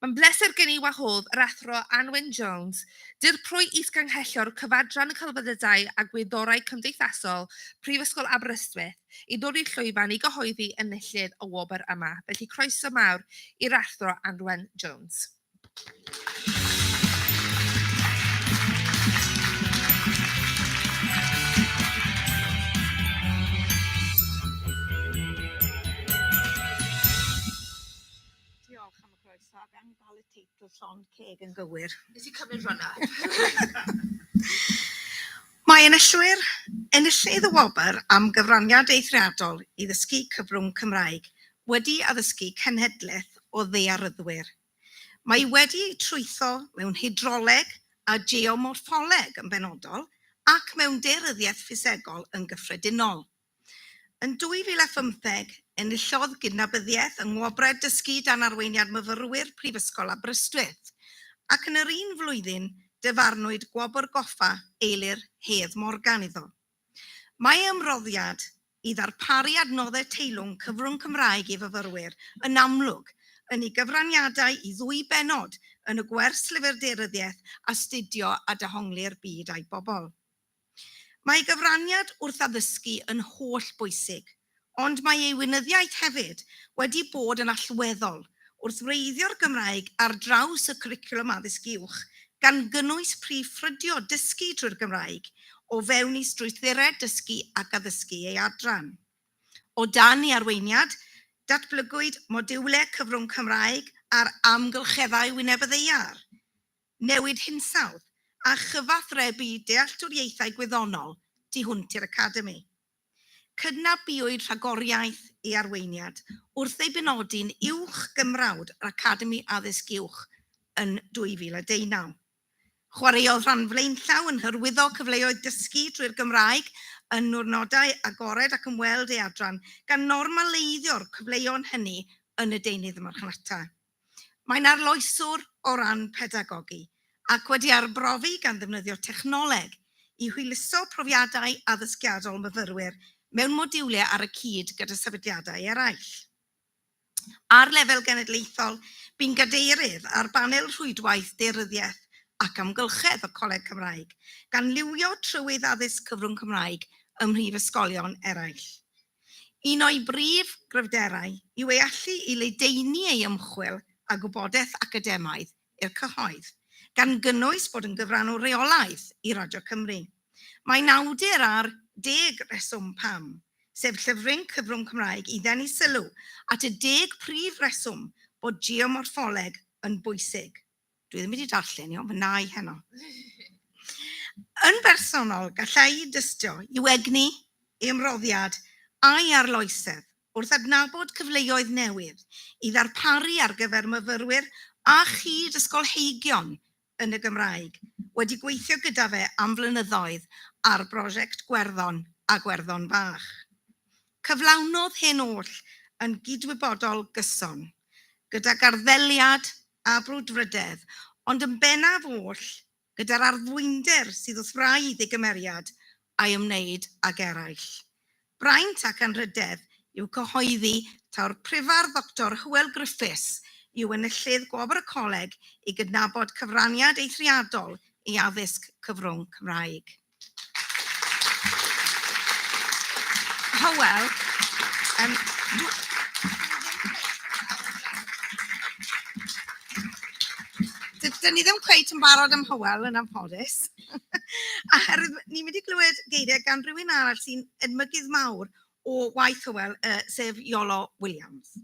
Mae'n bleser gen i wahodd yr Athro Anwen Jones, Dirprwy Is-Ganghellor Cyfadran y Celfyddydau a Gwyddorau Cymdeithasol, Prifysgol Aberystwyth, i ddod i'r llwyfan i gyhoeddi enillydd y wobr yma. Felly croeso mawr i'r Athro Anwen Jones. Diolch am y croeso ac am gael y teitl llond ceg yn gywir. Nes i cymryd run up. Mae enillwyr, enillydd y wobr am gyfraniad eithriadol i ddysgu cyfrwng Cymraeg wedi addysgu cenhedlaeth o ddaearyddwyr. Mae wedi ei trwytho mewn hydroleg a geomorffoleg yn benodol ac mewn daearyddiaeth ffisegol yn gyffredinol. Yn 2015, enillodd gydnabyddiaeth yng Ngwobrau Dysgu dan Arweiniad Myfyrwyr Prifysgol Aberystwyth, ac yn yr un flwyddyn dyfarnwyd Gwobr Goffa Eilir Hedd Morgan iddo. Mae ei ymroddiad i ddarparu adnoddau teilwng cyfrwng Cymraeg i fyfyrwyr yn amlwg yn ei gyfraniadau i ddwy bennod yn y gwers Lyfr Daearyddiaeth, Astudio a Dehongli'r Byd a'i Bobl. Mae ei gyfraniad wrth addysgu yn holl bwysig, ond mae ei weinyddiaeth hefyd wedi bod yn allweddol wrth wreiddio'r Gymraeg ar draws y cwricwlwm addysg uwch, gan gynnwys prif ffrydio dysgu trwy'r Gymraeg o fewn i strwythurau dysgu ac addysgu ei adran. O dan ei arweiniad, datblygwyd modiwlau cyfrwng Cymraeg ar amgylcheddau wyneb y ddaear, newid hinsawdd, a chyfathrebu dealltwriaethau gwyddonol tu hwnt i'r academi. Cydnabuwyd rhagoriaeth ei arweiniad wrth ei benodi'n Uwch Gymrawd yr Academi Addysg Uwch yn 2019. Chwaraeodd rhan flaenllaw yn hyrwyddo cyfleoedd dysgu drwy'r Gymraeg yn niwrnodau agored ac ymweld ei adran, gan normaleiddio'r cyfleon hynny yn y deunydd marchnata. Mae'n arloeswr o ran pedagogi ac wedi arbrofi gan ddefnyddio technoleg i hwyluso profiadau addysgiadol myfyrwyr mewn modiwlau ar y cyd gyda sefydliadau eraill. Ar lefel genedlaethol, bu'n gadeirydd ar banel rhwydwaith Daearyddiaeth ac Amgylchedd y Coleg Cymraeg, gan liwio trywydd addysg cyfrwng Cymraeg ym mhrifysgolion eraill. Un o'i brif gryfderau yw ei allu i ledaenu ei ymchwil a gwybodaeth academaidd i'r cyhoedd, gan gynnwys bod yn gyfrannwr rheolaidd i Radio Cymru. Mae'n awdur ar Deg Rheswm Pam, sef llyfryn cyfrwng Cymraeg i ddenu sylw at y deg prif reswm bod geomorffoleg yn bwysig. Dwi ddim wedi darllen i, ond fy nai heno. Yn bersonol, gallai i dystio i'w egni, ei ymroddiad a'i arloesedd wrth adnabod cyfleoedd newydd i ddarparu ar gyfer myfyrwyr a chyd-ysgolheigion yn y Gymraeg, wedi gweithio gyda fe am flynyddoedd ar brosiect Gwerddon a Gwerddon Fach. Cyflawnodd hyn oll yn gydwybodol gyson, gydag arddeliad a brwdfrydedd, ond yn bennaf oll gyda'r arddfwynder sydd wrth wraidd ei gymeriad a'i ymwneud ag eraill. Braint ac anrhydedd yw cyhoeddi taw'r Prifardd Ddoctor Hywel Griffiths yw enillydd Gwobr y Coleg i gydnabod cyfraniad eithriadol i addysg cyfrwng Cymraeg. Hywel, um, Dyn ni ddim cweit yn barod am Hywel yn anffodus. Oherwydd ni'n mynd i glywed geiriau gan rhywun arall sy'n edmygydd mawr o waith Hywel, uh, sef Iolo Williams.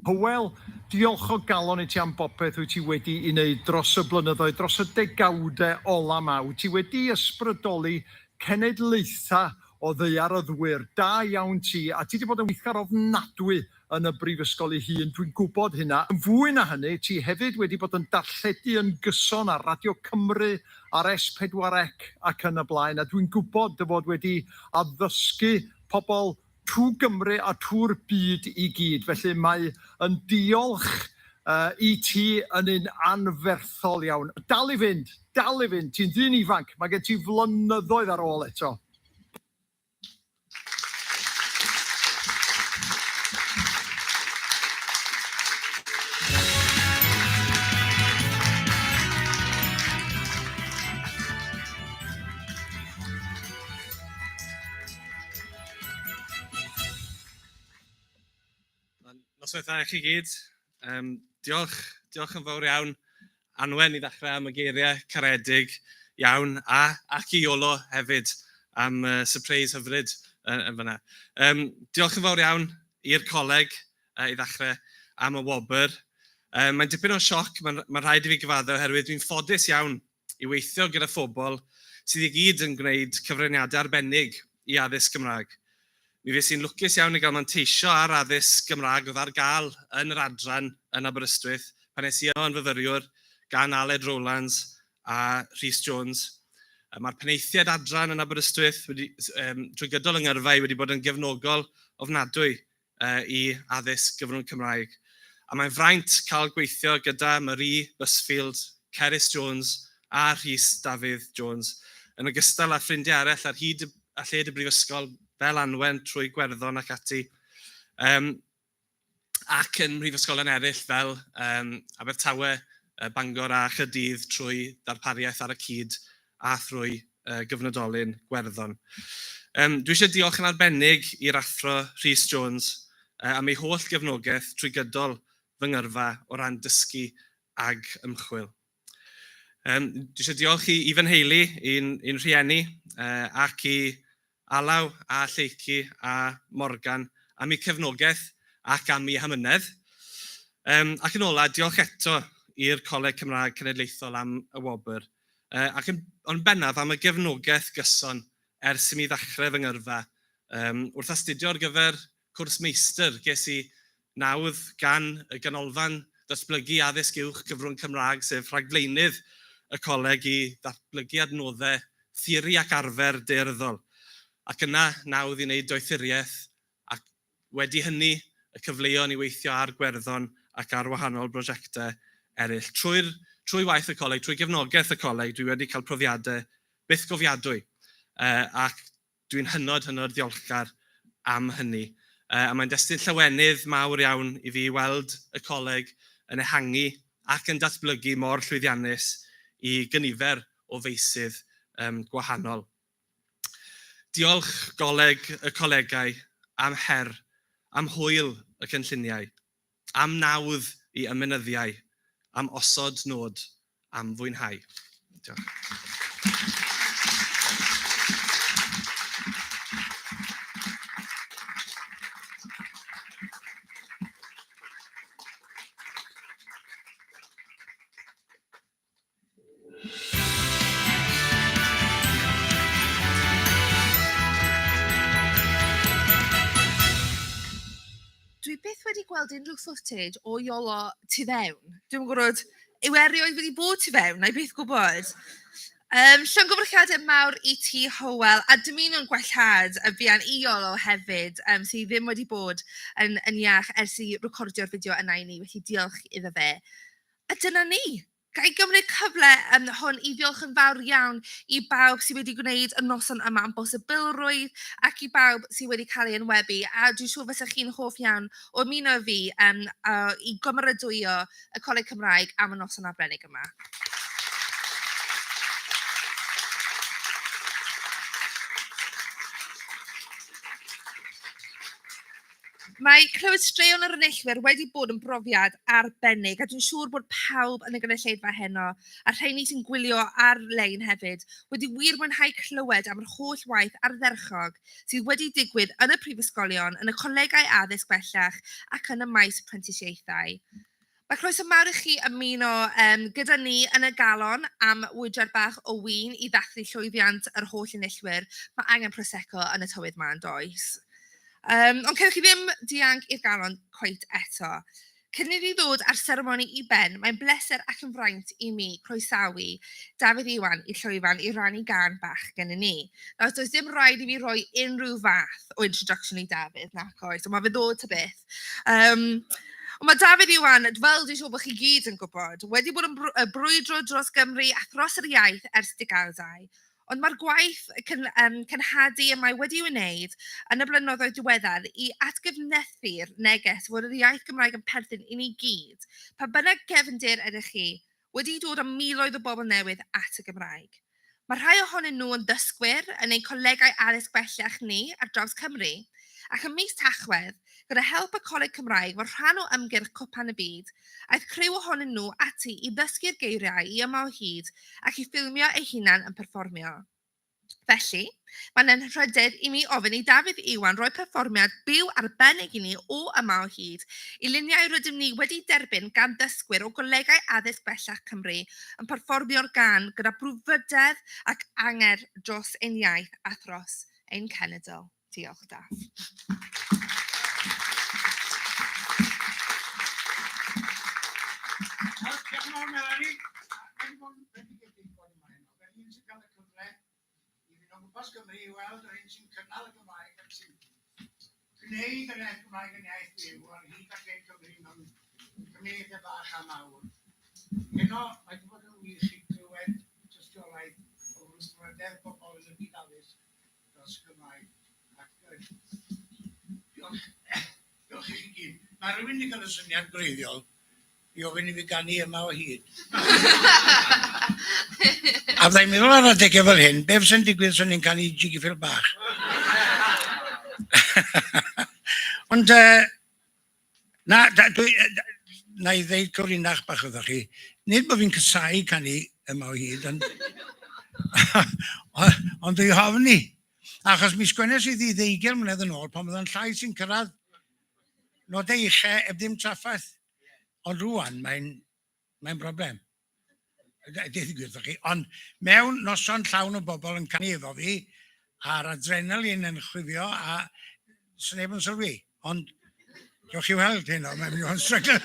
Hywel, diolch o galon i ti am bopeth wyt ti wedi'i wneud dros y blynyddoedd, dros y degawdau ola 'ma. Wyt ti wedi ysbrydoli cenedlaethau o ddaearyddwyr. Da iawn ti, a ti 'di bod yn weithgar ofnadwy yn y brifysgol ei hun, dwi'n gwybod hynna. Yn fwy na hynny, ti hefyd wedi bod yn darlledu yn gyson ar Radio Cymru, ar S4C ac yn y blaen, a dwi'n gwybod dy fod wedi addysgu pobl trwy Gymru a trwy'r byd i gyd. Felly mae yn diolch uh, i ti yn un anferthol iawn. Dal i fynd, dal i fynd. Ti'n ddyn ifanc, mae gen ti flynyddoedd ar ôl eto. Noswaith dda i chi gyd. Um, diolch, diolch yn fawr iawn Anwen i ddechrau am y geiriau caredig iawn a ac i Iolo hefyd am uh, surprise hyfryd uh, yn fyna. Um, diolch yn fawr iawn i'r coleg uh, i ddechrau am y wobr. Um, mae'n dipyn o sioc, mae'n mae rhaid i fi gyfadde oherwydd dwi'n ffodus iawn i weithio gyda phobl sydd i gyd yn gwneud cyfraniadau arbennig i addysg Gymraeg. Mi fues i'n lwcus iawn i gael manteisio ar addysg Gymraeg oedd ar gael yn yr adran yn Aberystwyth pan es i yno yn fyfyriwr gan Aled Rowlands a Rhys Jones. Mae'r penaethiaid adran yn Aberystwyth wedi, um, trwy gydol yng ngyrfa i wedi bod yn gefnogol ofnadwy uh, i addysg gyfrwng Cymraeg. A mae'n fraint cael gweithio gyda Marie Busfield, Cerys Jones a Rhys Dafydd Jones, yn ogystal â ffrindiau eraill ar hyd a lled y brifysgol, fel Anwen trwy Gwerddon ac ati. Um, ac yn mhrifysgolion eraill fel um, Abertawe, Bangor a Chaerdydd trwy ddarpariaeth ar y cyd a thrwy uh, gyfnodolyn Gwerddon. Um, dwi eisiau diolch yn arbennig i'r athro Rhys Jones uh, am ei holl gefnogaeth trwy gydol fy ngyrfa o ran dysgu ag ymchwil. Um, dwi eisiau diolch i, i fy nheulu, i'n, i'n rhieni, uh, ac i Alaw a Lleucu a Morgan am eu cefnogaeth ac am eu hamynedd. Um, ac yn ola, diolch eto i'r Coleg Cymraeg Cenedlaethol am y wobr, uh, ac yn, ond bennaf am y gefnogaeth gyson ers i mi ddechrau fy ngyrfa. Um, wrth astudio ar gyfer cwrs meistr, ges i nawdd gan y Ganolfan Datblygu Addysg Uwch Cyfrwng Cymraeg, sef rhagflaenydd y coleg i ddatblygu adnoddau theori ac arfer daearyddol, ac yna nawdd i wneud doethuriaeth, ac wedi hynny y cyfleon i weithio ar Gwerddon ac ar wahanol brosiectau eraill. Trwy'r, trwy waith y coleg, trwy gefnogaeth y coleg, dwi wedi cael profiadau bythgofiadwy, ac Dwi'n hynod, hynod ddiolchgar am hynny. A mae'n destun llawenydd mawr iawn i fi weld y coleg yn ehangu ac yn datblygu mor llwyddiannus i gynifer o feysydd um, gwahanol. Diolch Goleg y Colegau am her, am hwyl y cynlluniau, am nawdd i ymenyddiau, am osod nod am fwynhau. Diolch. Dwi byth wedi gweld unrhyw footage o Iolo tu fewn. Dwi'm yn gwybod, yw e erioed wedi bod tu fewn? Wna i byth gwybod. Um, llongyfarchiadau mawr i ti, Hywel, a dymunwn gwellhad y fuan i Iolo hefyd, um, sydd ddim wedi bod yn, yn iach ers i recordio'r fideo yna i ni, felly diolch iddo fe. A dyna ni. Ga i gymryd cyfle yym hwn i ddiolch yn fawr iawn i bawb sydd wedi gwneud y noson yma yn bosibilrwydd ac i bawb sydd wedi cael ei enwebu. A dwi'n siŵr fysa chi'n hoff iawn o ymuno â fi yym i gymeradwyo y Coleg Cymraeg am y noson arbennig yma. Mae clywed straeon yr enillwyr wedi bod yn brofiad arbennig, a dwi'n siŵr bod pawb yn y gynulleidfa heno, a'r rheini sy'n gwylio ar-lein hefyd, wedi wir mwynhau clywed am yr holl waith ardderchog sydd wedi digwydd yn y prifysgolion, yn y colegau addysg bellach ac yn y maes prentisiaethau. Mae croeso mawr i chi ymuno um, gyda ni yn y galon am wydred bach o win i ddathlu llwyddiant yr holl enillwyr. Mae angen Prosecco yn y tywydd ma, yn does? Um, ond cewch chi ddim dianc i'r galon cweit eto. Cyn i ni ddod â'r seremoni i ben, mae'n bleser ac yn fraint i mi croesawu Dafydd Iwan i'r llwyfan i rannu gân bach gennym ni. Nawr, does dim rhaid i fi roi unrhyw fath o introduction i Dafydd, nac oes, ond mae fe ddod ta beth. Um, ond mae Dafydd Iwan, fel dwi'n siŵr bod chi gyd yn gwybod, wedi bod yn brwydro dros Gymru a thros yr iaith ers degawdau. Ond mae'r gwaith cyn, um, cenhadu y mae wedi'i wneud yn y blynyddoedd diweddar i atgyfnerthu'r neges fod yr iaith Gymraeg yn perthyn i ni gyd, pa bynnag gefndir ydych chi, wedi dod â miloedd o bobl newydd at y Gymraeg. Mae rhai ohonyn nhw yn ddysgwyr yn ein colegau addysg bellach ni ar draws Cymru. Ac ym mis Tachwedd, gyda help y Coleg Cymraeg fel rhan o ymgyrch Cwpan y Byd, aeth criw ohonyn nhw ati i ddysgu'r geiriau i Yma o Hyd ac i ffilmio eu hunain yn perfformio. Felly, mae'n anrhydedd i mi ofyn i Dafydd Iwan roi perfformiad byw arbennig i ni o Yma o Hyd i luniau rydym ni wedi derbyn gan ddysgwyr o Golegau Addysg Bellach Cymru yn perfformio'r gân gyda brwdfrydedd ac angerdd dros ein iaith a thros ein cenedl. Diolch, Daff. Diolch yn fawr, Melanie. Mae wedi bod yn bendigedig bod yma heno. Fel un sy'n cael y cyfle i fynd o gwmpas Gymru i weld yr un sy'n cynnal y Gymraeg ac sy'n gwneud yr iaith Gymraeg yn iaith fyw ar hyd a lled Cymru mewn cymunedau bach a mawr. Heno, mae wedi bod yn wych i glywed tystiolaeth o frwdfrydedd pobl yn y byd addysg dros y Gymraeg. Ac diolch, diolch i chi gyd. Mae rhywun wedi cael y syniad gwreiddiol i ofyn i fi ganu yma o hyd. A fyddai'n meddwl ar adegau fel hyn, be fysa'n digwydd os o'n i'n canu Jiggy Phil bach? Ond na, da, dwi, na i ddeud cyfrinach bach wrthoch chi. Nid bod fi'n casau canu yma o hyd, ond, ond dwi hofni. Achos mi sgwennes i ddi ddeugain mlynedd yn ôl pan oedd yn llais sy'n cyrraedd nodau uchel heb ddim trafferth. Ond rwan mae'n mae broblem. Deud y gwir wrthoch chi. Ond mewn noson llawn o bobl yn canu efo fi, a'r adrenalin yn chwifio, a sneb yn sylwi. Ond gewch chi weld heno, mae'n mynd i fod yn strygl.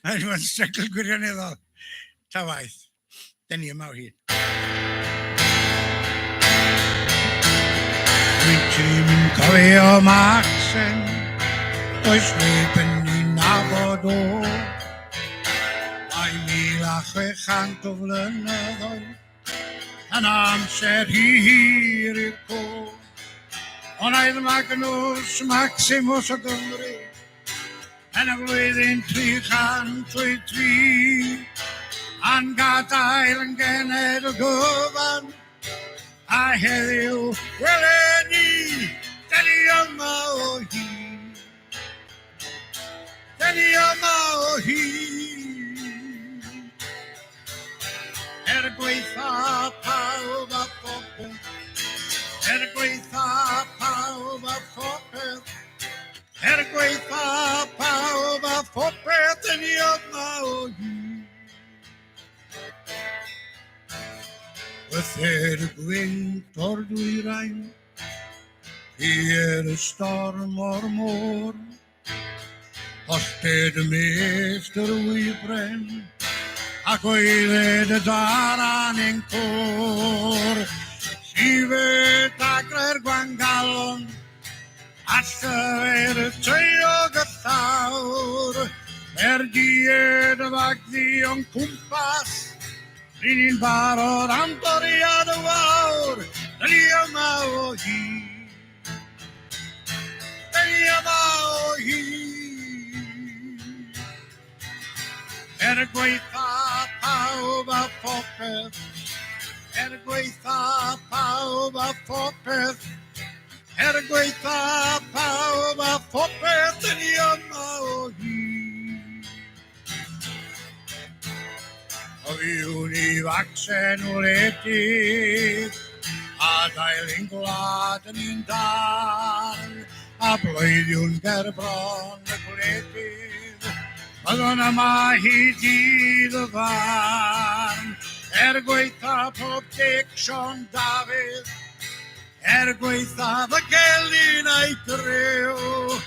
Mae'n mynd i fod yn strygl gwirioneddol. Ta waeth, den ni yma o hyd. Wyt ti'n mynd cofio Macsen, does neb yn ei nabod o. Mae 1,600 o flynyddoedd yn amser hir i'r co. Ond aeth Magnus Maximus o Gymru yn y flwyddyn 383 a'n gadael yn genedl gyfan a heddiw wele ni, da ni yma o hyd. Da ni yma o hyd. Er gwaetha pawb a phopeth, er gwaetha pawb a phopeth, Er gwaetha pawb a phopeth yn ni yma o hyd. Wrth y gwynt o'r dwyrain, i'r y storm o'r môr, hollted y mist yr wybren, ac oedded y daran ein côr. Llifed dagrau'r gwangalon, A llyfr y taeog y llawr, er died y fagddu o'n cwmpas, ry'n ni'n barod am doriad y wawr, dyn ni yma o hyd. Dyn ni yma o hyd. Er gwaetha pawb a phopeth, er gwaetha pawb a phopeth, er gwaetha pawb a phopeth, dyn ni yma o hyd. Cofiwn i facsen wledig, a dail ein gwlad yn un darn, a bloeddiwn ger bron y gwledydd. Byddwn yma hyd dydd y farn, er gwaetha pob dic Siôn Dafydd, er gwaethaf y gelyn a'i griw.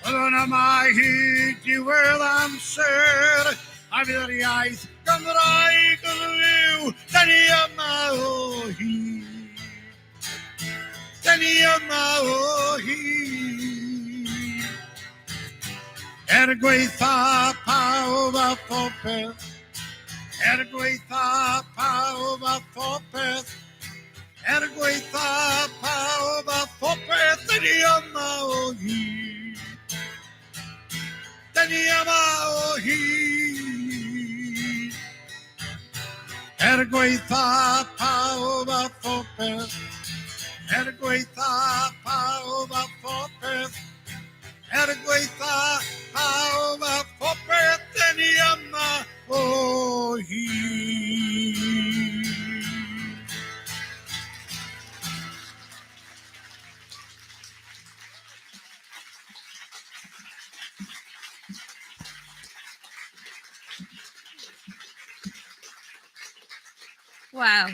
Byddwn yma hyd diwedd amser, a fydd yr iaith Gymraeg yn fyw, da ni yma o hyd. Da ni yma o hyd. Er gwaetha pawb a phopeth, er gwaetha pawb a phopeth, er gwaetha pawb a phopeth, da ni yma o hyd. Da ni yma o hyd. Er gwaetha pawb a phopeth, er gwaetha pawb a phopeth, er gwaetha pawb a phopeth, da ni yma o hyd. Wel,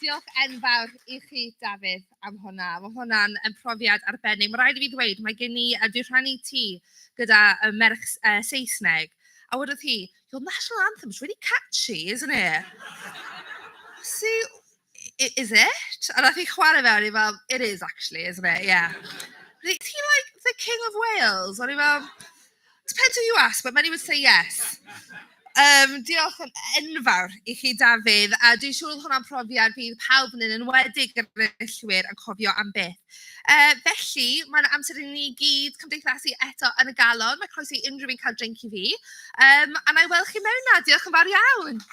Diolch enfawr i chi, Dafydd, am hwnna. Mae hwnna'n yn profiad arbennig. Mae rhaid i fi ddweud, mae gen i, a dwi'n rhannu tŷ gyda y merch Saesneg, a wedodd hi, "Your national anthem's really catchy, isn't it?" See, is it? A nath hi chwarae fe, a o'n i fel, "It is actually, isn't it? Yeah." "Is he like the King of Wales?" O'n i fel, "Depends who you ask, but many would say yes." Diolch yn enfawr i chi, Dafydd, a dwi'n siŵr oedd hwnna'n profiad bydd pawb yn enwedig yr enillwyr yn cofio am byth. Felly, mae'n amser i ni gyd cymdeithasu eto yn y galon. Mae croeso i unrhyw un cael drink i fi. A na i weld chi mewn na. Diolch yn fawr iawn.